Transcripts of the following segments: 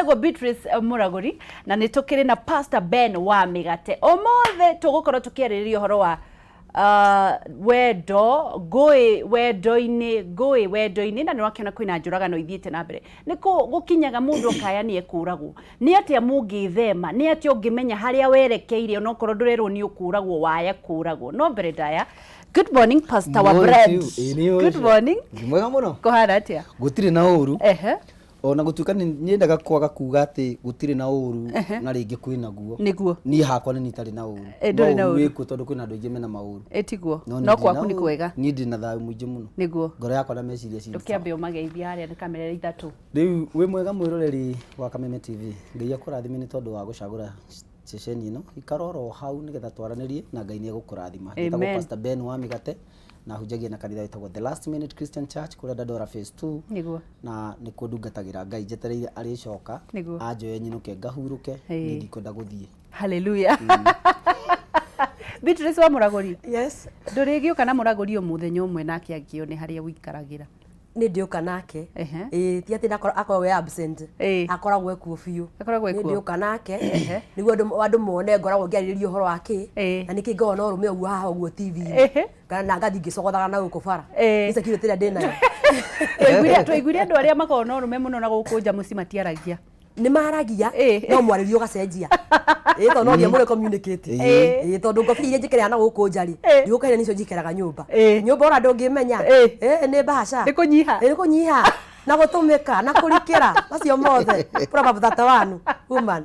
Njĩtagwo Beatrice Mũragũri na nĩ tũkĩrĩ na Pastor Ben wa Mĩgate. Ũmũthĩ tũgũkorwo tũkĩarĩrĩria ũhoro wa wendo, ngũĩ wendo-inĩ, ngũĩ wendo-inĩ na nĩ wakĩona kwĩna njũragano ithiĩte na mbere. Nĩ kũ gũkinyaga mũndũ akaya nĩ ekũragwo. Nĩ atĩa mũngĩthema? Nĩ atĩa ũngĩmenya harĩa werekeire onokorwo ndũrerwo nĩ ũkũragwo waya kũragwo. No mbere ndaya, good morning Pastor wa bread. Good morning. Mwega mũno. Kũhana atĩa? Gũtirĩ na ũru. Ehe. Ona gũtuĩka nĩ nyendaga kwaga kuga atĩ gũtirĩ na ũru na rĩngĩ kwĩ naguo. Nĩguo. Niĩ hakwa nĩ niĩ itarĩ na ũru. Ĩ, ndũrĩ na No ũru. wĩkuo tondũ kwĩna andũ aingĩ mena maũru. Ĩ tiguo. No niĩ No ndirĩ kwaku na nĩ ũru. kwega. Niĩ ndĩ na thayũ mũingĩ mũno. Nĩguo. Ngoro yakwa na meciria cirĩ sawa. Ndũkĩambe ũmageithie harĩa nĩ kamera ithatũ. Rĩu wĩ mwega mwĩroreri wa Kameme TV. Ngai akũrathime nĩ tondũ wa gũcagũra ceceni ĩno. Ikara oro hau nĩgetha twaranĩrie na Ngai nĩ egũkũrathima. Njĩtagwo Amen. Pastor Ben wa Mĩgate na hunjagia na kanitha wĩtagwo The Last Minute Christian Church kũrĩa Dandora Phase 2. Nĩguo. Na nĩkuo ndungatagĩra Ngai njetereire arĩcoka Nĩguo. anjoye nyinũke ngahurũke Ĩĩ. niĩ ndikwenda gũthiĩ. Hallelujah. Beatrice wa Mũragũri. Yes. Ndũrĩgĩũka na Mũragũri o mũthenya ũmwe nake angĩone harĩa ũikaragĩra. Nĩ ndĩũka nake. Ehe. Ĩĩ ti atĩ akoragwo e absent. Ĩĩ. Akoragwo ekuo biũ. Akoragwo Nĩ ekuo. ndĩũka nake nĩguo andũ mone ngoragwo ngĩarĩrĩria ũhoro wa kĩ Ĩĩ. na nĩkĩ ngoragwo na ũrũme ũguo haha ũguo TV-inĩ. Ehe. Kana na ngathiĩ ngĩcogothaga na gũkũ bara. Ĩĩ. Nĩ security ĩrĩa ndĩnayo. Twaiguire andũ arĩa makoragwo na ũrũme mũno na gũkũ nja mũciĩ matiaragia. Nĩ maragia Ĩĩ. no mwarĩrie ũgacenjia. Ĩĩ tondũ no nginya mũrĩ communicate. Ĩĩ. Ĩĩ tondũ ngobia iria njĩkĩraga na gũkũ nja rĩ, Ĩĩ. ndiũkaine nicio njikaraga nyũmba. Ĩĩ. Nyũmba ona ndũngĩmenya. Ĩĩ. Ĩĩ nĩ mbahaca. Nĩ kũnyiha. Ĩĩ nĩ kũnyiha. Na gũtũmĩka na kũrikĩra macio mothe. Proverb 31 woman.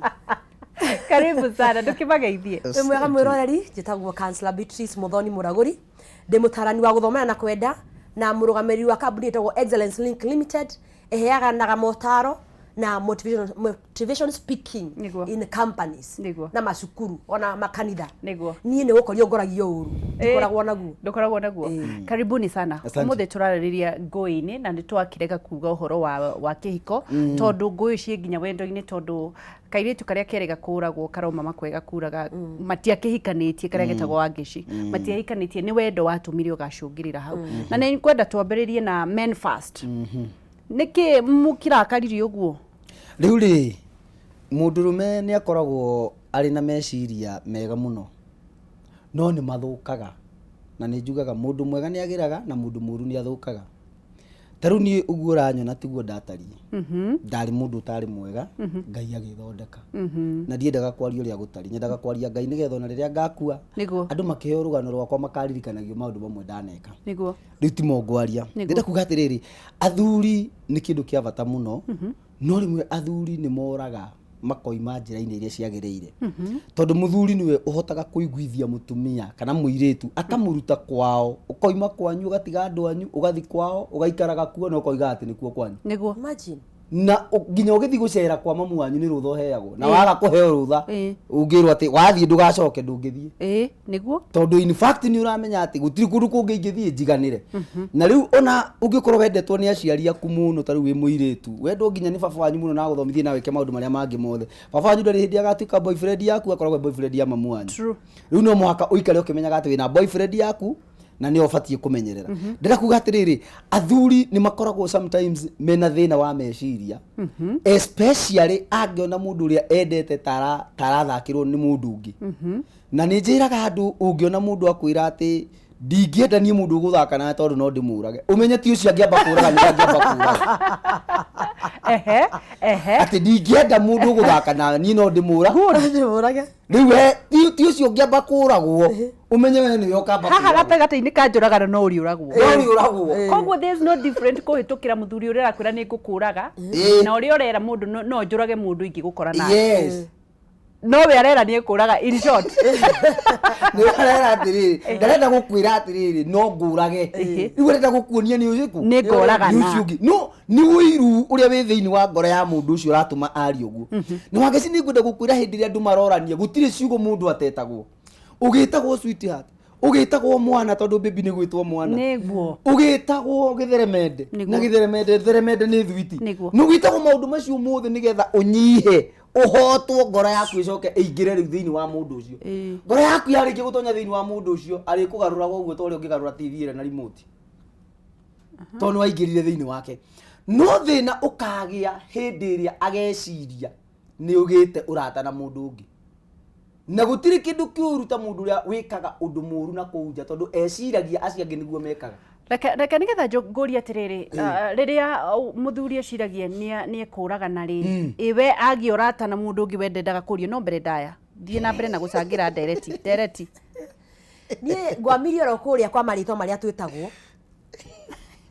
Karibu sana ndũkĩmageithie. Wĩ mwega mwĩroreri, njĩtagwo Counselor Beatrice Muthoni Mũragũri. Ndĩ mũtarani wa gũthomera na kwenda na mũrũgamĩrĩri wa kambuni ĩtagwo Excellence Link Limited ĩheanaga motaro na motivation speaking Nĩguo. in companies Nĩguo. na macukuru ona makanitha. Nĩguo. Niĩ nĩ gũkorio ngoragio ũru ndikoragwo naguo. Ndũkoragwo naguo. Karibuni sana. Asante. Ũmũthĩ tũrarĩrĩria ngũĩ-inĩ na nĩ twakĩrega kuga ũhoro wa kĩhiko tondũ ngũĩ ciĩ nginya wendo-inĩ tondũ kairĩtu karĩa kerĩga kũragwo karoma makwega kuraga matiakĩhikanĩtie karĩa getagwo Wangeci matiahikanĩtie nĩ wendo watũmire ũgacũngĩrĩra hau na nĩ ngwenda twambĩrĩrie na men first. Nĩkĩ mũkĩrakarire ũguo? Rĩu rĩ, mũndũrũme nĩ akoragwo arĩ na meciria mega mũno no nĩ mathũkaga na nĩ njugaga mũndũ mwega nĩ agĩraga na mũndũ mũru nĩ athũkaga. Ta rĩu niĩ ũguo ũranyona tiguo ndatariĩ. Ndarĩ mũndũ ũtarĩ mwega, Ngai agĩthondeka. Na ndiendaga kwaria ũrĩa gũtariĩ, nyendaga kwaria Ngai nĩgetha ona rĩrĩa ngakua, Nĩguo. andũ makĩheo rũgano rwakwa makaririkanagio maũndũ mamwe ndaneka. Nĩguo. Rĩu timo ngwaria. Nĩguo. Ndĩrenda kuga atĩrĩrĩ, athuri nĩ kĩndũ kĩa bata mũno, no rĩmwe athuri nĩ moraga makoima njĩra-inĩ iria ciagĩrĩire. Tondũ mũthuri nĩwe ũhotaga kũiguithia mũtumia kana mũirĩtu akamũruta kwao, ũkoima kwanyu ũgatiga andũ anyu ũgathiĩ kwao ũgaikaraga kuo na ũkoiga atĩ nĩkuo kwanyu. Nĩguo. Imagine. Na nginya ũgĩthiĩ gũcera kwa mamu wanyu nĩ rũtha ũheagwo na waga kũheo rũtha Ĩĩ. ũngĩrwo atĩ wathiĩ ndũgacoke ndũngĩthiĩ. Ĩĩ, nĩguo. Tondũ in fact nĩ ũramenya atĩ gũtirĩ kũndũ kũngĩ ingĩthiĩ njiganĩre. Na rĩu ona ũngĩkorwo wendetwo nĩ aciari aku mũno ta rĩu wĩ mũirĩtu, wendwo nginya nĩ baba wanyu mũno na agũthomithie na wĩke maũndũ marĩa mangĩ mothe. Baba wanyu ndarĩ hĩndĩ agatuĩka boyfriend yaku, akoragwo e boyfriend ya mamu wanyu. True. Rĩu no mũhaka ũikare ũkĩmenyaga atĩ wĩna boyfriend yaku na nĩyo ũbatiĩ kũmenyerera. Ndĩrenda kuga atĩrĩrĩ, athuri nĩ makoragwo sometimes mena thĩna wa meciria, especially angĩona mũndũ ũrĩa endete ta arathakĩrwo nĩ mũndũ ũngĩ. Na nĩ njĩraga andũ ũngĩona mũndũ akwĩra atĩ ndingĩenda niĩ mũndũ ũgũthaka nawe tondũ no ndĩmũrage, ũmenye ti ũcio angĩamba kũraga nĩwe angĩamba kũraga. Ehe, ehe. Atĩ ndingĩenda mũndũ ũgũthaka nawe niĩ no ndĩmũra. Ndĩmũrage. Rĩu we ti ũcio ũngĩamba kũragwo, ũmenye we nĩwe ũkamba Haha kũragwo. gatagatĩ-inĩ ka njũragano no ũrĩũragwo. No ũrĩũragwo. Koguo there is no different kũhĩtũkĩra mũthuri ũrĩa ũrakwĩra nĩ ngũkũraga na ũrĩa ũrera mũndũ no njũrage mũndũ ingĩgũkora nake. Yes. No we arera nĩ ekũraga in short. Nĩ arera atĩrĩrĩ, ndarenda gũkwĩra atĩrĩrĩ no ngũrage. Rĩu arenda gũkuonia nĩ ũrĩkũ? Nĩ ngoragana. Nĩ ũcio ũngĩ. No nĩ ũiru ũrĩa wĩ thĩinĩ wa ngoro ya mũndũ ũcio ũratũma arie ũguo. Na Wangeci nĩ ngwenda gũkwĩra hĩndĩ ĩrĩa andũ marorania gũtirĩ ciugo mũndũ atetagwo. Ũgĩtagwo sweetheart, ũgĩtagwo mwana tondũ baby nĩ gwĩtwo mwana. Nĩguo. Ũgĩtagwo gĩtheremende. Nĩguo. Na gĩtheremende, theremende nĩ thwiti. Nĩguo. Nĩ ũgĩtagwo maũndũ macio mothe nĩgetha ũnyihe ũhotwo ngoro yaku ĩcoke ĩingĩre rĩu thĩinĩ wa mũndũ ũcio. Ĩĩ. Ngoro yaku yarĩkia gũtonya thĩinĩ wa mũndũ ũcio arĩkũgarũraga ũguo ta ũrĩa ũngĩgarũra TV ĩrĩa na remote. Tondũ nĩ waingĩrire thĩinĩ wake. No thĩna ũkagĩa hĩndĩ ĩrĩa ageciria nĩ ũgĩte ũrata na mũndũ ũngĩ, na gũtirĩ kĩndũ kĩũru ta mũndũ ũrĩa wĩkaga ũndũ mũru na kũu nja, tondũ eciragia acio angĩ nĩguo mekaga. Reke nĩgetha ngũrie atĩrĩrĩ, rĩrĩa mũthuri eciragia nĩ ekũragana rĩ, ĩ we agĩa ũrata na mũndũ ũngĩ, we ndendaga kũrio. No mbere ndaya thiĩ na mbere na gũcangĩra ndereti ndereti. Niĩ ngwamirie oro kũrĩa kwa marĩtwa marĩa twĩtagwo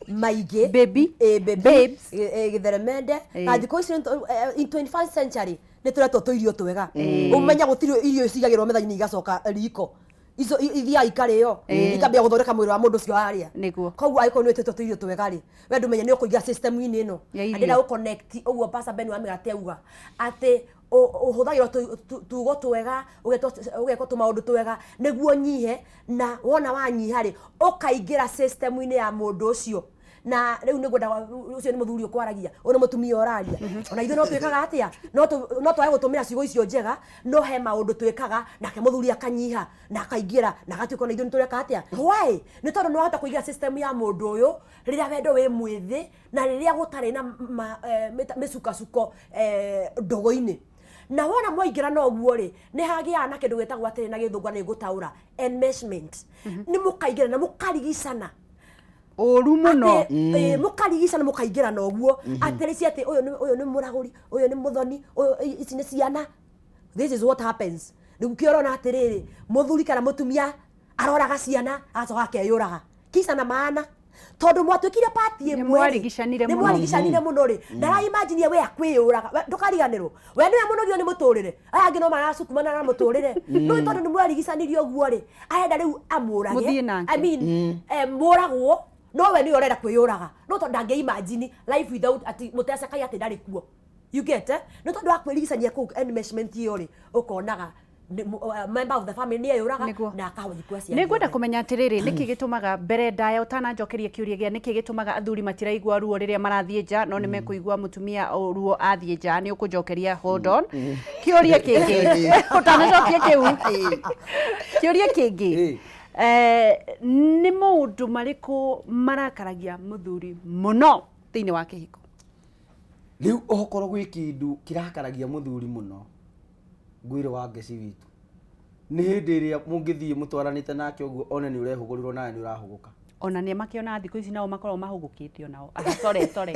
maingĩ. Baby. Ĩ, baby. Babes. Ĩ, ĩ, gĩtheremende. Ĩ. Na thikũ ici in 21st century nĩ tũretwo tũirio twega. Ũmenya gũtirĩ irio cigagĩrwo metha-inĩ igacoka riko, icio ithiaga ikarĩo, ikambia gũthondeka mwĩrĩ wa mũndũ ũcio warĩa. Koguo angĩkorwo nĩ wĩtĩtwo tũirio twega rĩ, we ndũmenye nĩ ũkũingĩra system-inĩ ĩno. Ya irio. Na ndĩrenda gũ-connect ũguo Pastor Ben wa mĩgate auga atĩ ũhũthagĩrwo tugo twega, ũgekwo tũmaũndũ twega nĩguo nyihe, na wona wanyiha rĩ, ũkaingĩra system-inĩ ya mũndũ ũcio. Na rĩu nĩ ngwenda, ũcio nĩ mũthuri ũkwaragia, ũyũ nĩ mũtumia ũraria. Ona ithuĩ no twĩkaga atĩa, no twage gũtũmĩra ciugo icio njega, no he maũndũ twĩkaga nake mũthuri akanyiha na akaingĩra na agatuĩka ona ithuĩ nĩ tũreka atĩa. Why? Nĩ tondũ nĩ wahota kũingĩra system ya mũndũ ũyũ rĩrĩa wendo wĩ mwĩthĩ na rĩrĩa gũtarĩ na mĩcukacuko ndũgũ-inĩ. Na wona mwaingĩra na ũguo rĩ, nĩ hagĩaga na kĩndũ gĩtagwo atĩrĩ na gĩthũngũ, na nĩngũtaũra, enmeshment. Nĩ mũkaingĩra na mũkarigicana ũru mũno. Atĩ, mũkarigicana, mũkaingĩra na ũguo atĩ rĩci atĩ ũyũ nĩ mũragũri, ũyũ nĩ mũthoni, ũyũ ici nĩ ciana. This is what happens. Rĩu kĩo ũrona atĩrĩrĩ, mũthuri kana mũtumia aroraga ciana, agacoka akeyũraga kisa na maana tondũ mwatuĩkire pati ĩmwe rĩ, Nĩmwarigicanire nĩ mũno. Mwarigicanire mũno rĩ, ndaraimagine we akwĩyũraga. We ndũkariganĩrwo, we nĩwe mũnogio nĩ mũtũrĩre, aya angĩ no marasukumana na mũtũrĩre, no tondũ nĩ mwarigicanirie ũguo rĩ, arenda rĩu amũrage. Mũthiĩ nake. I mean, mũragwo, no we nĩwe ũrenda kwĩyũraga, no tondũ ndangĩ imagine life without ati mũtecakai atĩ ndarĩ kuo, you get, eh? Nĩ tondũ wa kwĩrigicania kũu, enmeshment ĩyo rĩ, ũkonaga member of the family nĩ eyũraga na akahũthikwo acio Nĩ angĩ ngwenda othe. Kũmenya atĩrĩrĩ, nĩkĩ gĩtũmaga, mbere ndaya ũtananjokeria kĩũria gĩa nĩkĩ gĩtũmaga athuri matiraigua ruo rĩrĩa marathiĩ nja, no nĩ mekũigua mũtumia ruo athiĩ nja, nĩ ũkũnjokeria. Hold on, kĩũria kĩngĩ ũtanacokia kĩu, kĩũria kĩngĩ. Nĩ maũndũ marĩkũ marakaragia mũthuri mũno thĩinĩ wa kĩhiko? Rĩu okorwo gwĩ kĩndũ kĩrakaragia mũthuri mũno, ngwĩre wa ngeci witũ, nĩ hĩndĩ ĩrĩa mũngĩthiĩ mũtwaranĩte nake ũguo, one nĩ ũrehũgũrĩrwo nawe nĩ ũrahũgũka. Ona nĩ makĩona thikũ ici nao makoragwo mahũgũkĩte onao. Ah, sorry, sorry,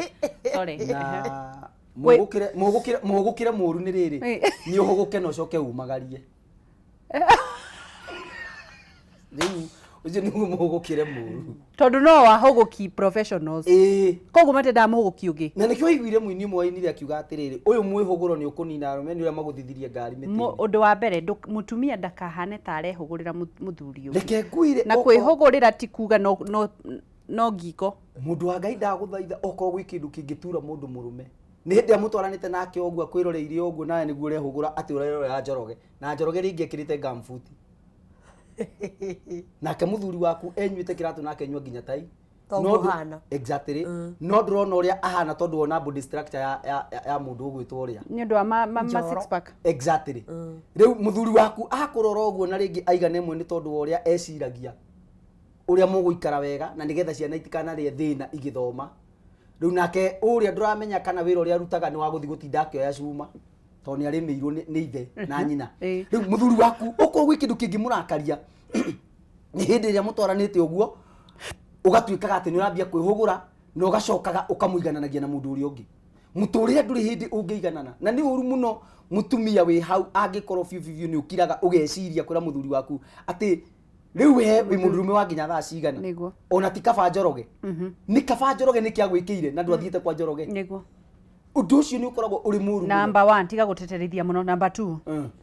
sorry. Na mũhũgũkĩre mũru nĩ rĩrĩ, nĩ ũhũgũke na ũcoke umagarie. Rĩu ũcio nĩguo mũhũgũkĩre mũru. Tondũ no wahũgũki professionals, koguo matendaga mũhũgũki ũngĩ. Na nĩkĩo waiguire mũini ũmwe wainire akiuga atĩrĩrĩ, ũyũ mwĩhũgũro nĩ ũkũnina arũme, nĩ ũrĩa magũthithirie ngari mĩtĩ-inĩ. Ũndũ wa mbere, mũtumia ndakahane ta arehũgũrĩra mũthuri ũngĩ. Reke ngwĩre, Na kwĩhũgũrĩra ti kuga no ngingo. Mũndũ wa Ngai, ndagũthaitha, okorwo gwĩ kĩndũ kĩngĩtura mũndũ mũrũme, nĩ hĩndĩ ĩrĩa mũtwaranĩte nake ũguo, akwĩroreirie ũguo, nawe nĩguo ũrehũgũra atĩ ũrerorera Njoroge, na Njoroge rĩngĩ ekĩrĩte gumboot, nake mũthuri waku enyuĩte kĩratũ na akenyua nginya tai. Toguo No ũhana. Exactly, no ndũrona ũrĩa ahana tondũ wona body structure ya mũndũ ũgwĩtwo ũrĩa. Nĩ ũndũ wa ma Njoro. six pack. Exactly. Rĩu mũthuri waku akũrora ũguo na rĩngĩ aigana ĩmwe nĩ tondũ wa ũrĩa eciragia ũrĩa mũgũikara wega na nĩgetha ciana itikanarĩe thĩna igĩthoma. Rĩu nake ũrĩa ndũramenya kana wĩra ũrĩa arutaga nĩ wa gũthiĩ gũtinda akĩoya cuma, tondũ nĩ arĩmĩirwo nĩ ithe na nyina. Rĩu mũthuri waku, okorwo gwĩ kĩndũ kĩngĩmũrakaria, nĩ hĩndĩ ĩrĩa mũtwaranĩte ũguo, ũgatuĩkaga atĩ nĩ ũrambia kwĩhũgũra na ũgacokaga ũkamũigananagia na mũndũ ũrĩa ũngĩ. Mũtũrĩre ndũrĩ hĩndĩ ũngĩiganana, na nĩ ũru mũno mũtumia wĩ hau angĩkorwo biũ biũ biũ nĩ ũkiraga ũgeciria kwĩra mũthuri waku atĩ rĩu we wĩ mũndũrũme wa nginya thaa cigana. Ona ti kaba Njoroge, nĩ kaba Njoroge nĩ kĩagwĩkĩire na ndwathiĩte kwa Njoroge. Ũndũ ũcio nĩ ũkoragwo ũrĩ mũru mũno. Number one, tiga gũteterithia mũno. Number two.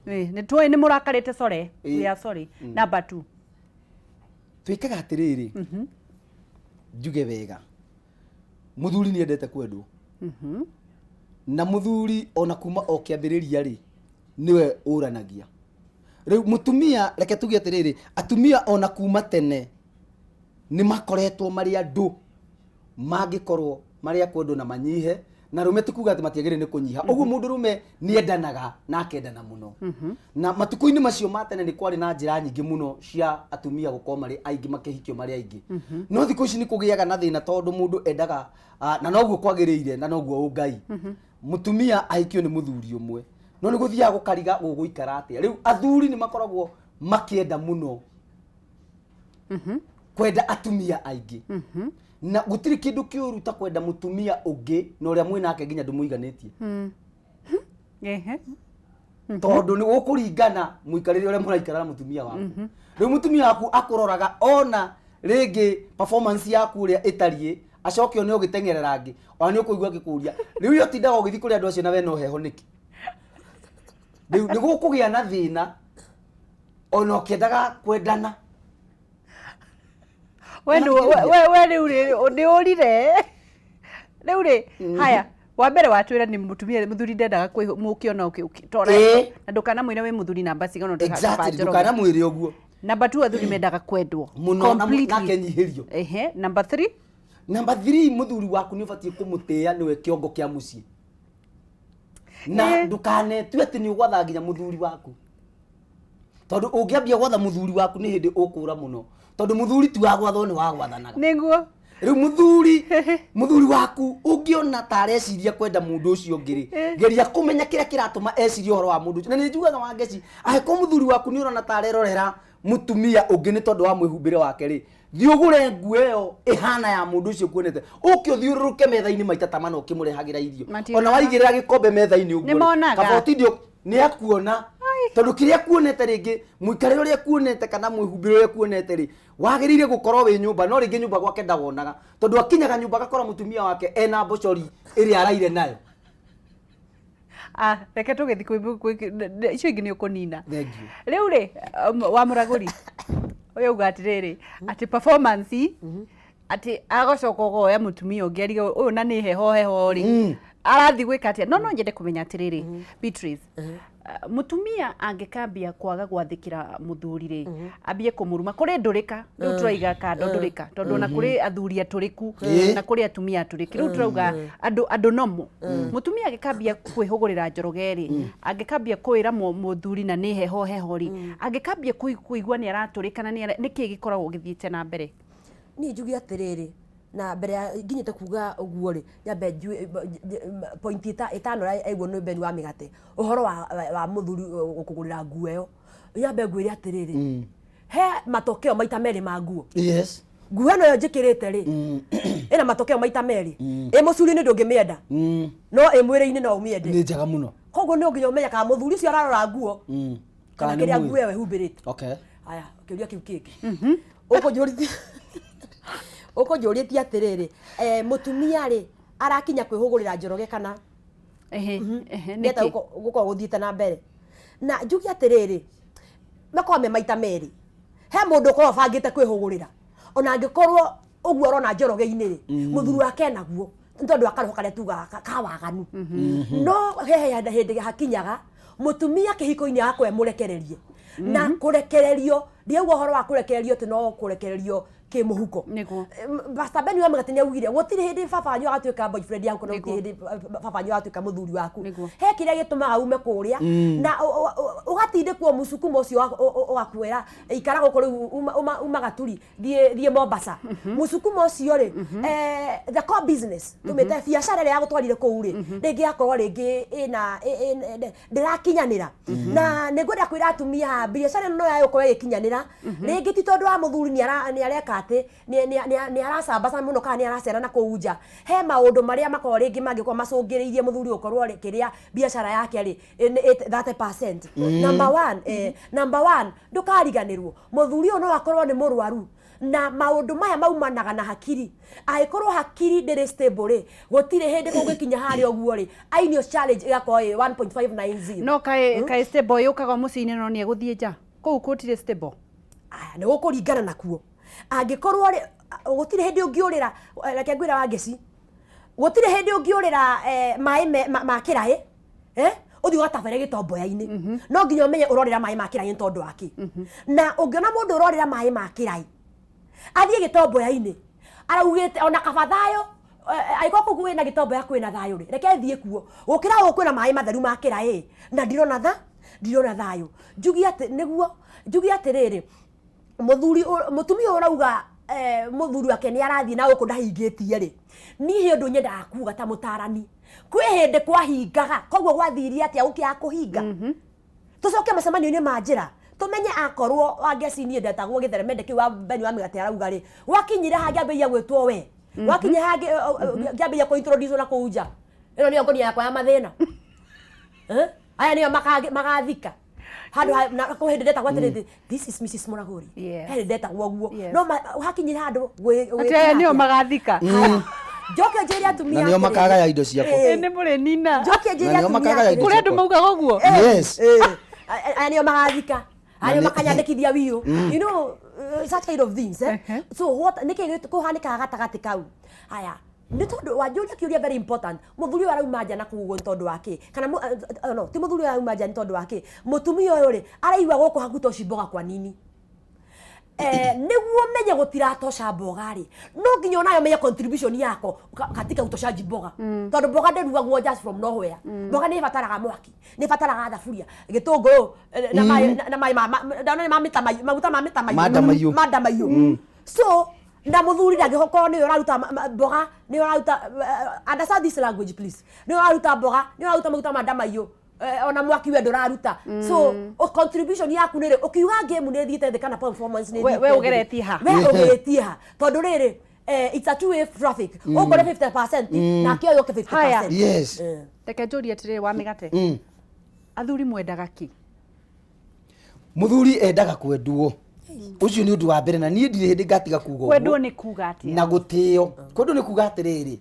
Nĩ tũĩ nĩ mũrakarĩte, sorry. We are sorry. Number two. Twĩkaga atĩrĩrĩ, njuge wega, mũthuri nĩ endete kwendwo, na mũthuri ona kuma o kĩambĩrĩria rĩ, nĩwe ũranagia. Rĩu mũtumia, reke tuge atĩrĩrĩ, atumia ona kuma tene nĩ makoretwo marĩ andũ mangĩkorwo marĩ a kwendwo na manyihe, Na arũme ti kuga atĩ matiagĩrĩire nĩ kũnyiha ũguo. Mũndũrũme nĩ endanaga na akendana mũno, na matukũ-inĩ macio ma tene nĩ kwarĩ na njĩra nyingĩ mũno cia atumia gũkorwo marĩ aingĩ, makĩhikio marĩ aingĩ. No thikũ ici nĩ kũgĩaga na thĩna tondũ mũndũ endaga, na noguo kwagĩrĩire na noguo ũngai mũtumia ahikio nĩ mũthuri ũmwe, no nĩ gũthiaga gũkariga gũgũikara atĩa. Rĩu athuri nĩ makoragwo makĩenda mũno kwenda atumia aingĩ, na gũtirĩ kĩndũ kĩũru ta kwenda mũtumia ũngĩ na ũrĩa mwĩ nake nginya ndũmũiganĩtie. Tondũ nĩ gũkũringana mũikarĩre ũrĩa mũraikara na mũtumia waku. Rĩu mũtumia waku akũroraga ona rĩngĩ performance yaku ũrĩa ĩtariĩ, acoke one ũgĩteng'erera angĩ, ona nĩ ũkũigua akĩkũria, rĩu yo tindaga ũgĩthiĩ kũrĩ andũ acio na we no heho nĩkĩ? Rĩu nĩ gũkũgĩa na thĩna ona ũkĩendaga kwendana. We we rĩu rĩ nĩ ũrire rĩu rĩ. Haya, wa mbere watwĩra nĩ mũtumia, mũthuri ndendaga mũkĩona ũkĩtora na ndũkanamwĩre wĩ mũthuri namba cigana. Exactly, ndũkanamwĩre ũguo. Namba 2, athuri mendaga kwendwo. Mũno na Completely. Na akenyihĩrio. Ehe, namba 3? Namba 3, mũthuri waku nĩ ũbatiĩ kũmũtĩĩa, nĩwe kĩongo kĩa mũciĩ, na ndũkanetue atĩ nĩ ũgwatha nginya mũthuri waku, tondũ ũngĩambia gwatha mũthuri waku nĩ hĩndĩ ũkũra mũno, tondũ mũthuri ti wa gwathwo, nĩ wa gwathanaga. Rĩu mũthuri waku ũngĩona ta areciria kwenda mũndũ ũcio ũngĩ rĩ, geria kũmenya kĩrĩa kĩratũma ecirie ũhoro wa mũndũ ũcio. Na nĩ njugaga, Wangeci, angĩkorwo mũthuri waku nĩ ũrona ta arerorera mũtumia ũngĩ nĩ tondũ wa mwĩhumbĩre wake rĩ, thiĩ ũgũre nguo ĩyo ĩhana ya mũndũ ũcio kuonete, ũke ũthiũrũrũke metha-inĩ maita ta mana ũkĩmũrehagĩra irio. Matiũkaga. Ona waigĩrĩra gĩkombe metha-inĩ ũguo rĩ, Nĩmonaga. kaba ũtinde nĩ akuona, tondũ kĩrĩa kuonete rĩngĩ, mũikarĩre ũrĩa kuonete kana mwĩhumbĩre ũrĩa kuonete rĩ, wagĩrĩire gũkorwo wĩ nyũmba, no rĩngĩ nyũmba gwake ndawonaga, tondũ akinyaga nyũmba agakora mũtumia wake ena mbocori ĩrĩa araire nayo. Ah, reke tũgĩthiĩ icio ingĩ nĩ ũkũnina. Thank you. Rĩu rĩ, wa mũragũri ũyũ auga atĩrĩrĩ, atĩ performance, atĩ agacoka ũgoya mũtumia ũngĩ arige ũyũ na nĩ heho heho rĩ, arathiĩ gwĩka atĩa? No nyende kũmenya atĩrĩrĩ, Beatrice, mũtumia angĩkambia kwaga gwathĩkĩra mũthuri rĩ, ambie kũmũruma, kũrĩ ndũrĩka rĩu tũraiga kando ndũrĩka, tondũ ona kũrĩ athuri atũrĩku na kũrĩ atumia atũrĩki, rĩu tũrauga andũ nomo, mũtumia angĩkambia kwĩhũgũrĩra Njoroge rĩ, angĩkambia kwĩra mũthuri na nĩ heho heho rĩ, angĩkambia kũigua nĩ aratũrĩka na nĩkĩ gĩkoragwo gĩthiĩte na mbere? Niĩ njuge atĩrĩrĩ, na mbere ya nginyĩte kuga ũguo rĩ, nyambe point ĩtano ĩraigwo nĩ Beni wa mĩgate, ũhoro wa mũthuri gũkũgũrĩra nguo ĩyo, nyambe ngwĩre atĩrĩrĩ, he matokeo maita merĩ ma nguo. Nguo ĩno ĩyo njĩkĩrĩte rĩ, ĩna matokeo maita merĩ. Ĩ mũcuri-inĩ ndũngĩmĩenda, no ĩ mwĩrĩ-inĩ no ũmĩende. Nĩ njega mũno. Koguo nĩ nginya ũmenye kana mũthuri ũcio ararora nguo kana Kana nĩ kĩrĩa mwĩrĩ. nguo ĩyo ĩhumbĩrĩte. Aya, kĩũria kĩu kĩngĩ ũkũnjũrĩtie atĩrĩrĩ, mũtumia rĩ, arakinya kwĩhũgũrĩra Njoroge kana Ehe, ehe, nĩgetha nĩkĩ? gũkorwo gũthiĩte na mbere, na njuge atĩrĩrĩ, makorwo me maita merĩ. He mũndũ ũkorwo abangĩte kwĩhũgũrĩra, ona angĩkorwo ũguo ũrona Njoroge-inĩ rĩ, mũthuri wake naguo nĩ tondũ wa karoho karĩa tugaga ka waganu. No he hĩndĩ hakinyaga mũtumia kĩhiko-inĩ agakorwo e mũrekererie, na kũrekererio ndiauga ũhoro wa kũrekererio atĩ no kũrekererio kĩmũhuko. Pastor Ben wa Mũgate nĩaugire gũtirĩ hĩndĩ baba wanyu agatuĩka boyfriend yaku kana gũtirĩ hĩndĩ baba wanyu agatuĩka mũthuri waku. He kĩrĩa gĩtũmaga ume kũrĩa na ũgatindĩkwo mũcukumo ũcio ũgakwĩra ikara gũkũ rĩu, uma Gaturi, thiĩ Mombasa. Mũcukumo ũcio rĩ, the core business, tũmĩte biacara ĩrĩa yagũtwarire kũu rĩ, rĩngĩ yakorwo rĩngĩ ĩna ndĩrakinyanĩra. Na nĩ ngwenda kwĩra atumia, biacara ĩno no yagũkorwo ĩgĩkinyanĩra rĩngĩ ti tondũ wa mũthuri nĩ areka atĩ nĩ aracambaca mũno kana nĩ aracera na kũu nja. He maũndũ marĩa makoragwo rĩngĩ mangĩkorwo macũngĩrĩirie mũthuri gũkorwo kĩrĩa biacara yake rĩ 30%. Number one, ndũkariganĩrwo mũthuri ũyũ no akorwo nĩ mũrwaru, na maũndũ maya maumanaga na hakiri. Angĩkorwo hakiri ndĩrĩ stable rĩ, gũtirĩ hĩndĩ kũngĩkinya harĩa ũguo rĩ, ainio challenge ĩgakorwo ĩ 1.590. No kaĩ stable yũkaga mũciĩ-inĩ, no nĩ egũthiĩ nja kũu gũtirĩ stable? Aya, nĩ gũkũringana nakuo. Angĩkorwo rĩ, gũtirĩ hĩndĩ ũngĩũrĩra, reke ngwĩra Wangeci, gũtirĩ hĩndĩ ũngĩũrĩra maĩ ma kĩraĩ, ũthiĩ ũgatabere gĩtomboya-inĩ. No nginya ũmenye ũrorĩra maĩ ma kĩraĩ nĩ tondũ wa kĩ. Na ũngĩona mũndũ ũrorĩra maĩ ma kĩraĩ athiĩ gĩtomboya-inĩ, araugĩte ona kaba thayũ. Angĩkorwo kũu kwĩna gĩtomboya kwĩna thayũ rĩ, reke thiĩ kuo gũkĩra gũkũ kwĩna maĩ matheru ma kĩra ĩ na ndirona tha ndirona thayũ. Njugie atĩ nĩguo njugie atĩrĩrĩ, mũthuri mũtumia ũyũ ũrauga mũthuri wake nĩ arathiĩ na gũkũ ndahingĩtie rĩ, niĩ he ũndũ nyendaga kuga ta mũtarani. Kwĩ hĩndĩ kwahingaga, koguo gwathirie atĩa gũkĩaga kũhinga? Tũcoke mũcemanio-inĩ ma njĩra tũmenye akorwo Wangeci niĩ ndetagwo gĩtheremende kĩu wa Beni wa mĩgate arauga rĩ, gwakinyire hangĩ ambĩrĩria gwĩtwo we, gwakinyire hangĩ ngĩambĩrĩria kũ introduce na kũu nja, ĩno nĩyo ngũnia yakwa ya mathĩna. Eh? Aya nĩo magathika handũ ha na kwĩ hĩndĩ ndetagwo atĩrĩrĩ, this is Mrs. Mũragũri. He hĩndĩ ndetagwo ũguo. No hakinyire handũ Atĩ aya nĩo magathika. Haya. Njoke njĩre atumia Na nĩo atĩrĩrĩ. makagaya indo ciakwa. Ĩ, nĩ mũrĩnina. Njoke njĩre Na nĩo atumia makagaya indo atĩrĩrĩ. Kũrĩ andũ maugaga ũguo. Yes. Aya nĩo magathika. Aya Na nĩo nĩ- makanyandĩkithia wiũ. You know, such kind of things, eh? So what nĩkĩ kũhanĩkaga gatagatĩ kau? Haya. Nĩ tondũ wanjũria kĩũria very important. Mũthuri ũyũ arauma nja na kũu ũguo nĩ tondũ wa kĩ? Kana no, ti mũthuri ũyũ arauma nja nĩ tondũ wa kĩ? Mũtumia ũyũ rĩ, araigua gũkũ hakutoshi mboga kwa nini? Nĩguo menye gũtiratosha mboga rĩ, no nginya onayo menye contribution yako katika utoshaji mboga. Tondũ mboga ndĩrugagwo just from nowhere. Mboga nĩ ĩbataraga mwaki, nĩ ĩbataraga thaburia, gĩtũngũrũ, na maĩ, na maĩ ma, ndona nĩ ma mĩtamaiyũ, maguta ma mĩtamaiyũ. Ma ndamaiyũ. Ma ndamaiyũ. So, na mũthuri ndangĩkorwo nĩwe ũraruta mboga, nĩwe ũraruta, understand this language please. Nĩwe ũraruta mboga, nĩwe ũraruta maguta ma ndamaiyũ. Ona mwaki we ndũraruta. So, contribution yaku nĩ rĩ, ũkiuga game nĩ ĩthiĩte thĩ kana performance nĩ We ĩthiĩte thĩ. ũgeretie ha? We ũgeretie ha? Tondũ rĩrĩ, it's a two way traffic. Ũkore 50% nake ũyũ oke 50%. Haya. Yes. Reke njũrie atĩrĩrĩ wa mĩgate. Athuri mwendaga kĩ? Mũthuri endaga kwendwo. Ũcio nĩ ũndũ wa mbere na niĩ ndirĩ hĩndĩ ngatiga kuga ũguo. Kwendwo nĩ kuga atĩa? Na gũtĩo. Kwendwo nĩ kuga atĩrĩrĩ,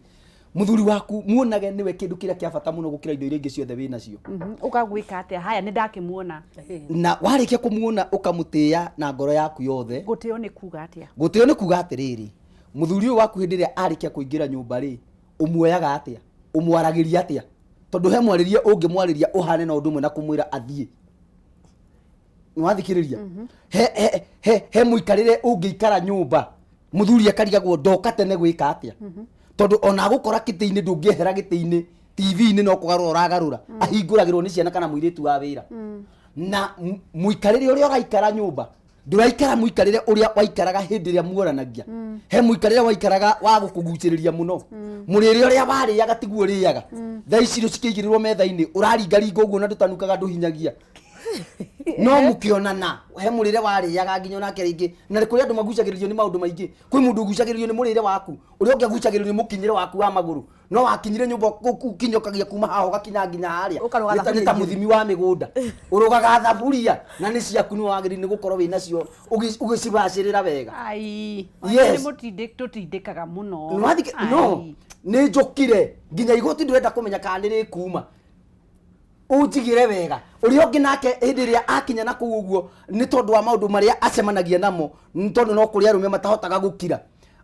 mũthuri waku muonage nĩwe kĩndũ kĩrĩa kĩa bata mũno gũkĩra indo iria ingĩ ciothe wĩ nacio. Ũkagwĩka atĩa? Haya, nĩ ndakĩmuona. Na warĩkia kũmuona ũkamũtĩĩa na ngoro yaku yothe. Gũtĩo nĩ kuga atĩa? Gũtĩo nĩ kuga atĩrĩrĩ, mũthuri ũyũ waku hĩndĩ ĩrĩa arĩkia kũingĩra nyũmba rĩ, ũmuoyaga atĩa? Ũmwaragĩria atĩa? Tondũ he mwarĩrie ũngĩmwarĩria ũhane na ũndũ ũmwe na kũmwĩra athiĩ. Nĩwathikĩrĩria? He mũikarĩre ũngĩikara nyũmba, mũthuri akarigagwo ndoka tene gwĩka atĩa? Tondũ ona agũkora kĩtĩ-inĩ ndũngĩehera gĩtĩ-inĩ, TV-inĩ no kũgarũra ũragarũra, ahingũragĩrwo nĩ ciana kana mũirĩtu wa wĩra. Na mũikarĩre ũrĩa ũraikara nyũmba, ndũraikara mũikarĩre ũrĩa waikaraga hĩndĩ ĩrĩa muoranagia. He mũikarĩre waikaraga wa gũkũgucĩrĩria mũno. Mũrĩre ũrĩa warĩaga tiguo ũrĩaga. Thaa ici irio cikĩigĩrĩrwo metha-inĩ, ũraringaringa ũguo na ndũtanukaga ndũhinyagia. No mũkĩonana, he mũrĩre warĩaga nginya onake rĩngĩ. Na kũrĩ andũ magucagĩrĩrio nĩ maũndũ maingĩ. Kwĩ mũndũ ũgucagĩrĩrio nĩ mũrĩre waku, ũrĩa ũngĩ agucagĩrĩrio nĩ mũkinyĩre waku wa magũrũ. No wakinyire nyũmba ũkinyũkagia kuma haha ũgakinya nginya harĩa. Ũkarũga Nĩ ta thaburia. mũthimi wa mĩgũnda. Ũrũgaga thaburia na nĩ ciaku nĩ wagĩrĩire nĩ gũkorwo wĩ nacio ũgĩcibacĩrĩra wega. Ai. Yes. Nĩ tũtindĩkaga mũno. Nĩwathikĩ-, no, Ai. nĩ njũkire nginya igoti ndĩrenda kũmenya kana nĩ rĩkuma. Ũnjigĩre wega. Ũrĩa ũngĩ nake hĩndĩ ĩrĩa akinya na kũu ũguo nĩ tondũ wa maũndũ marĩa acemanagia namo, nĩ tondũ no kũrĩ arũme matahotaga gũkira.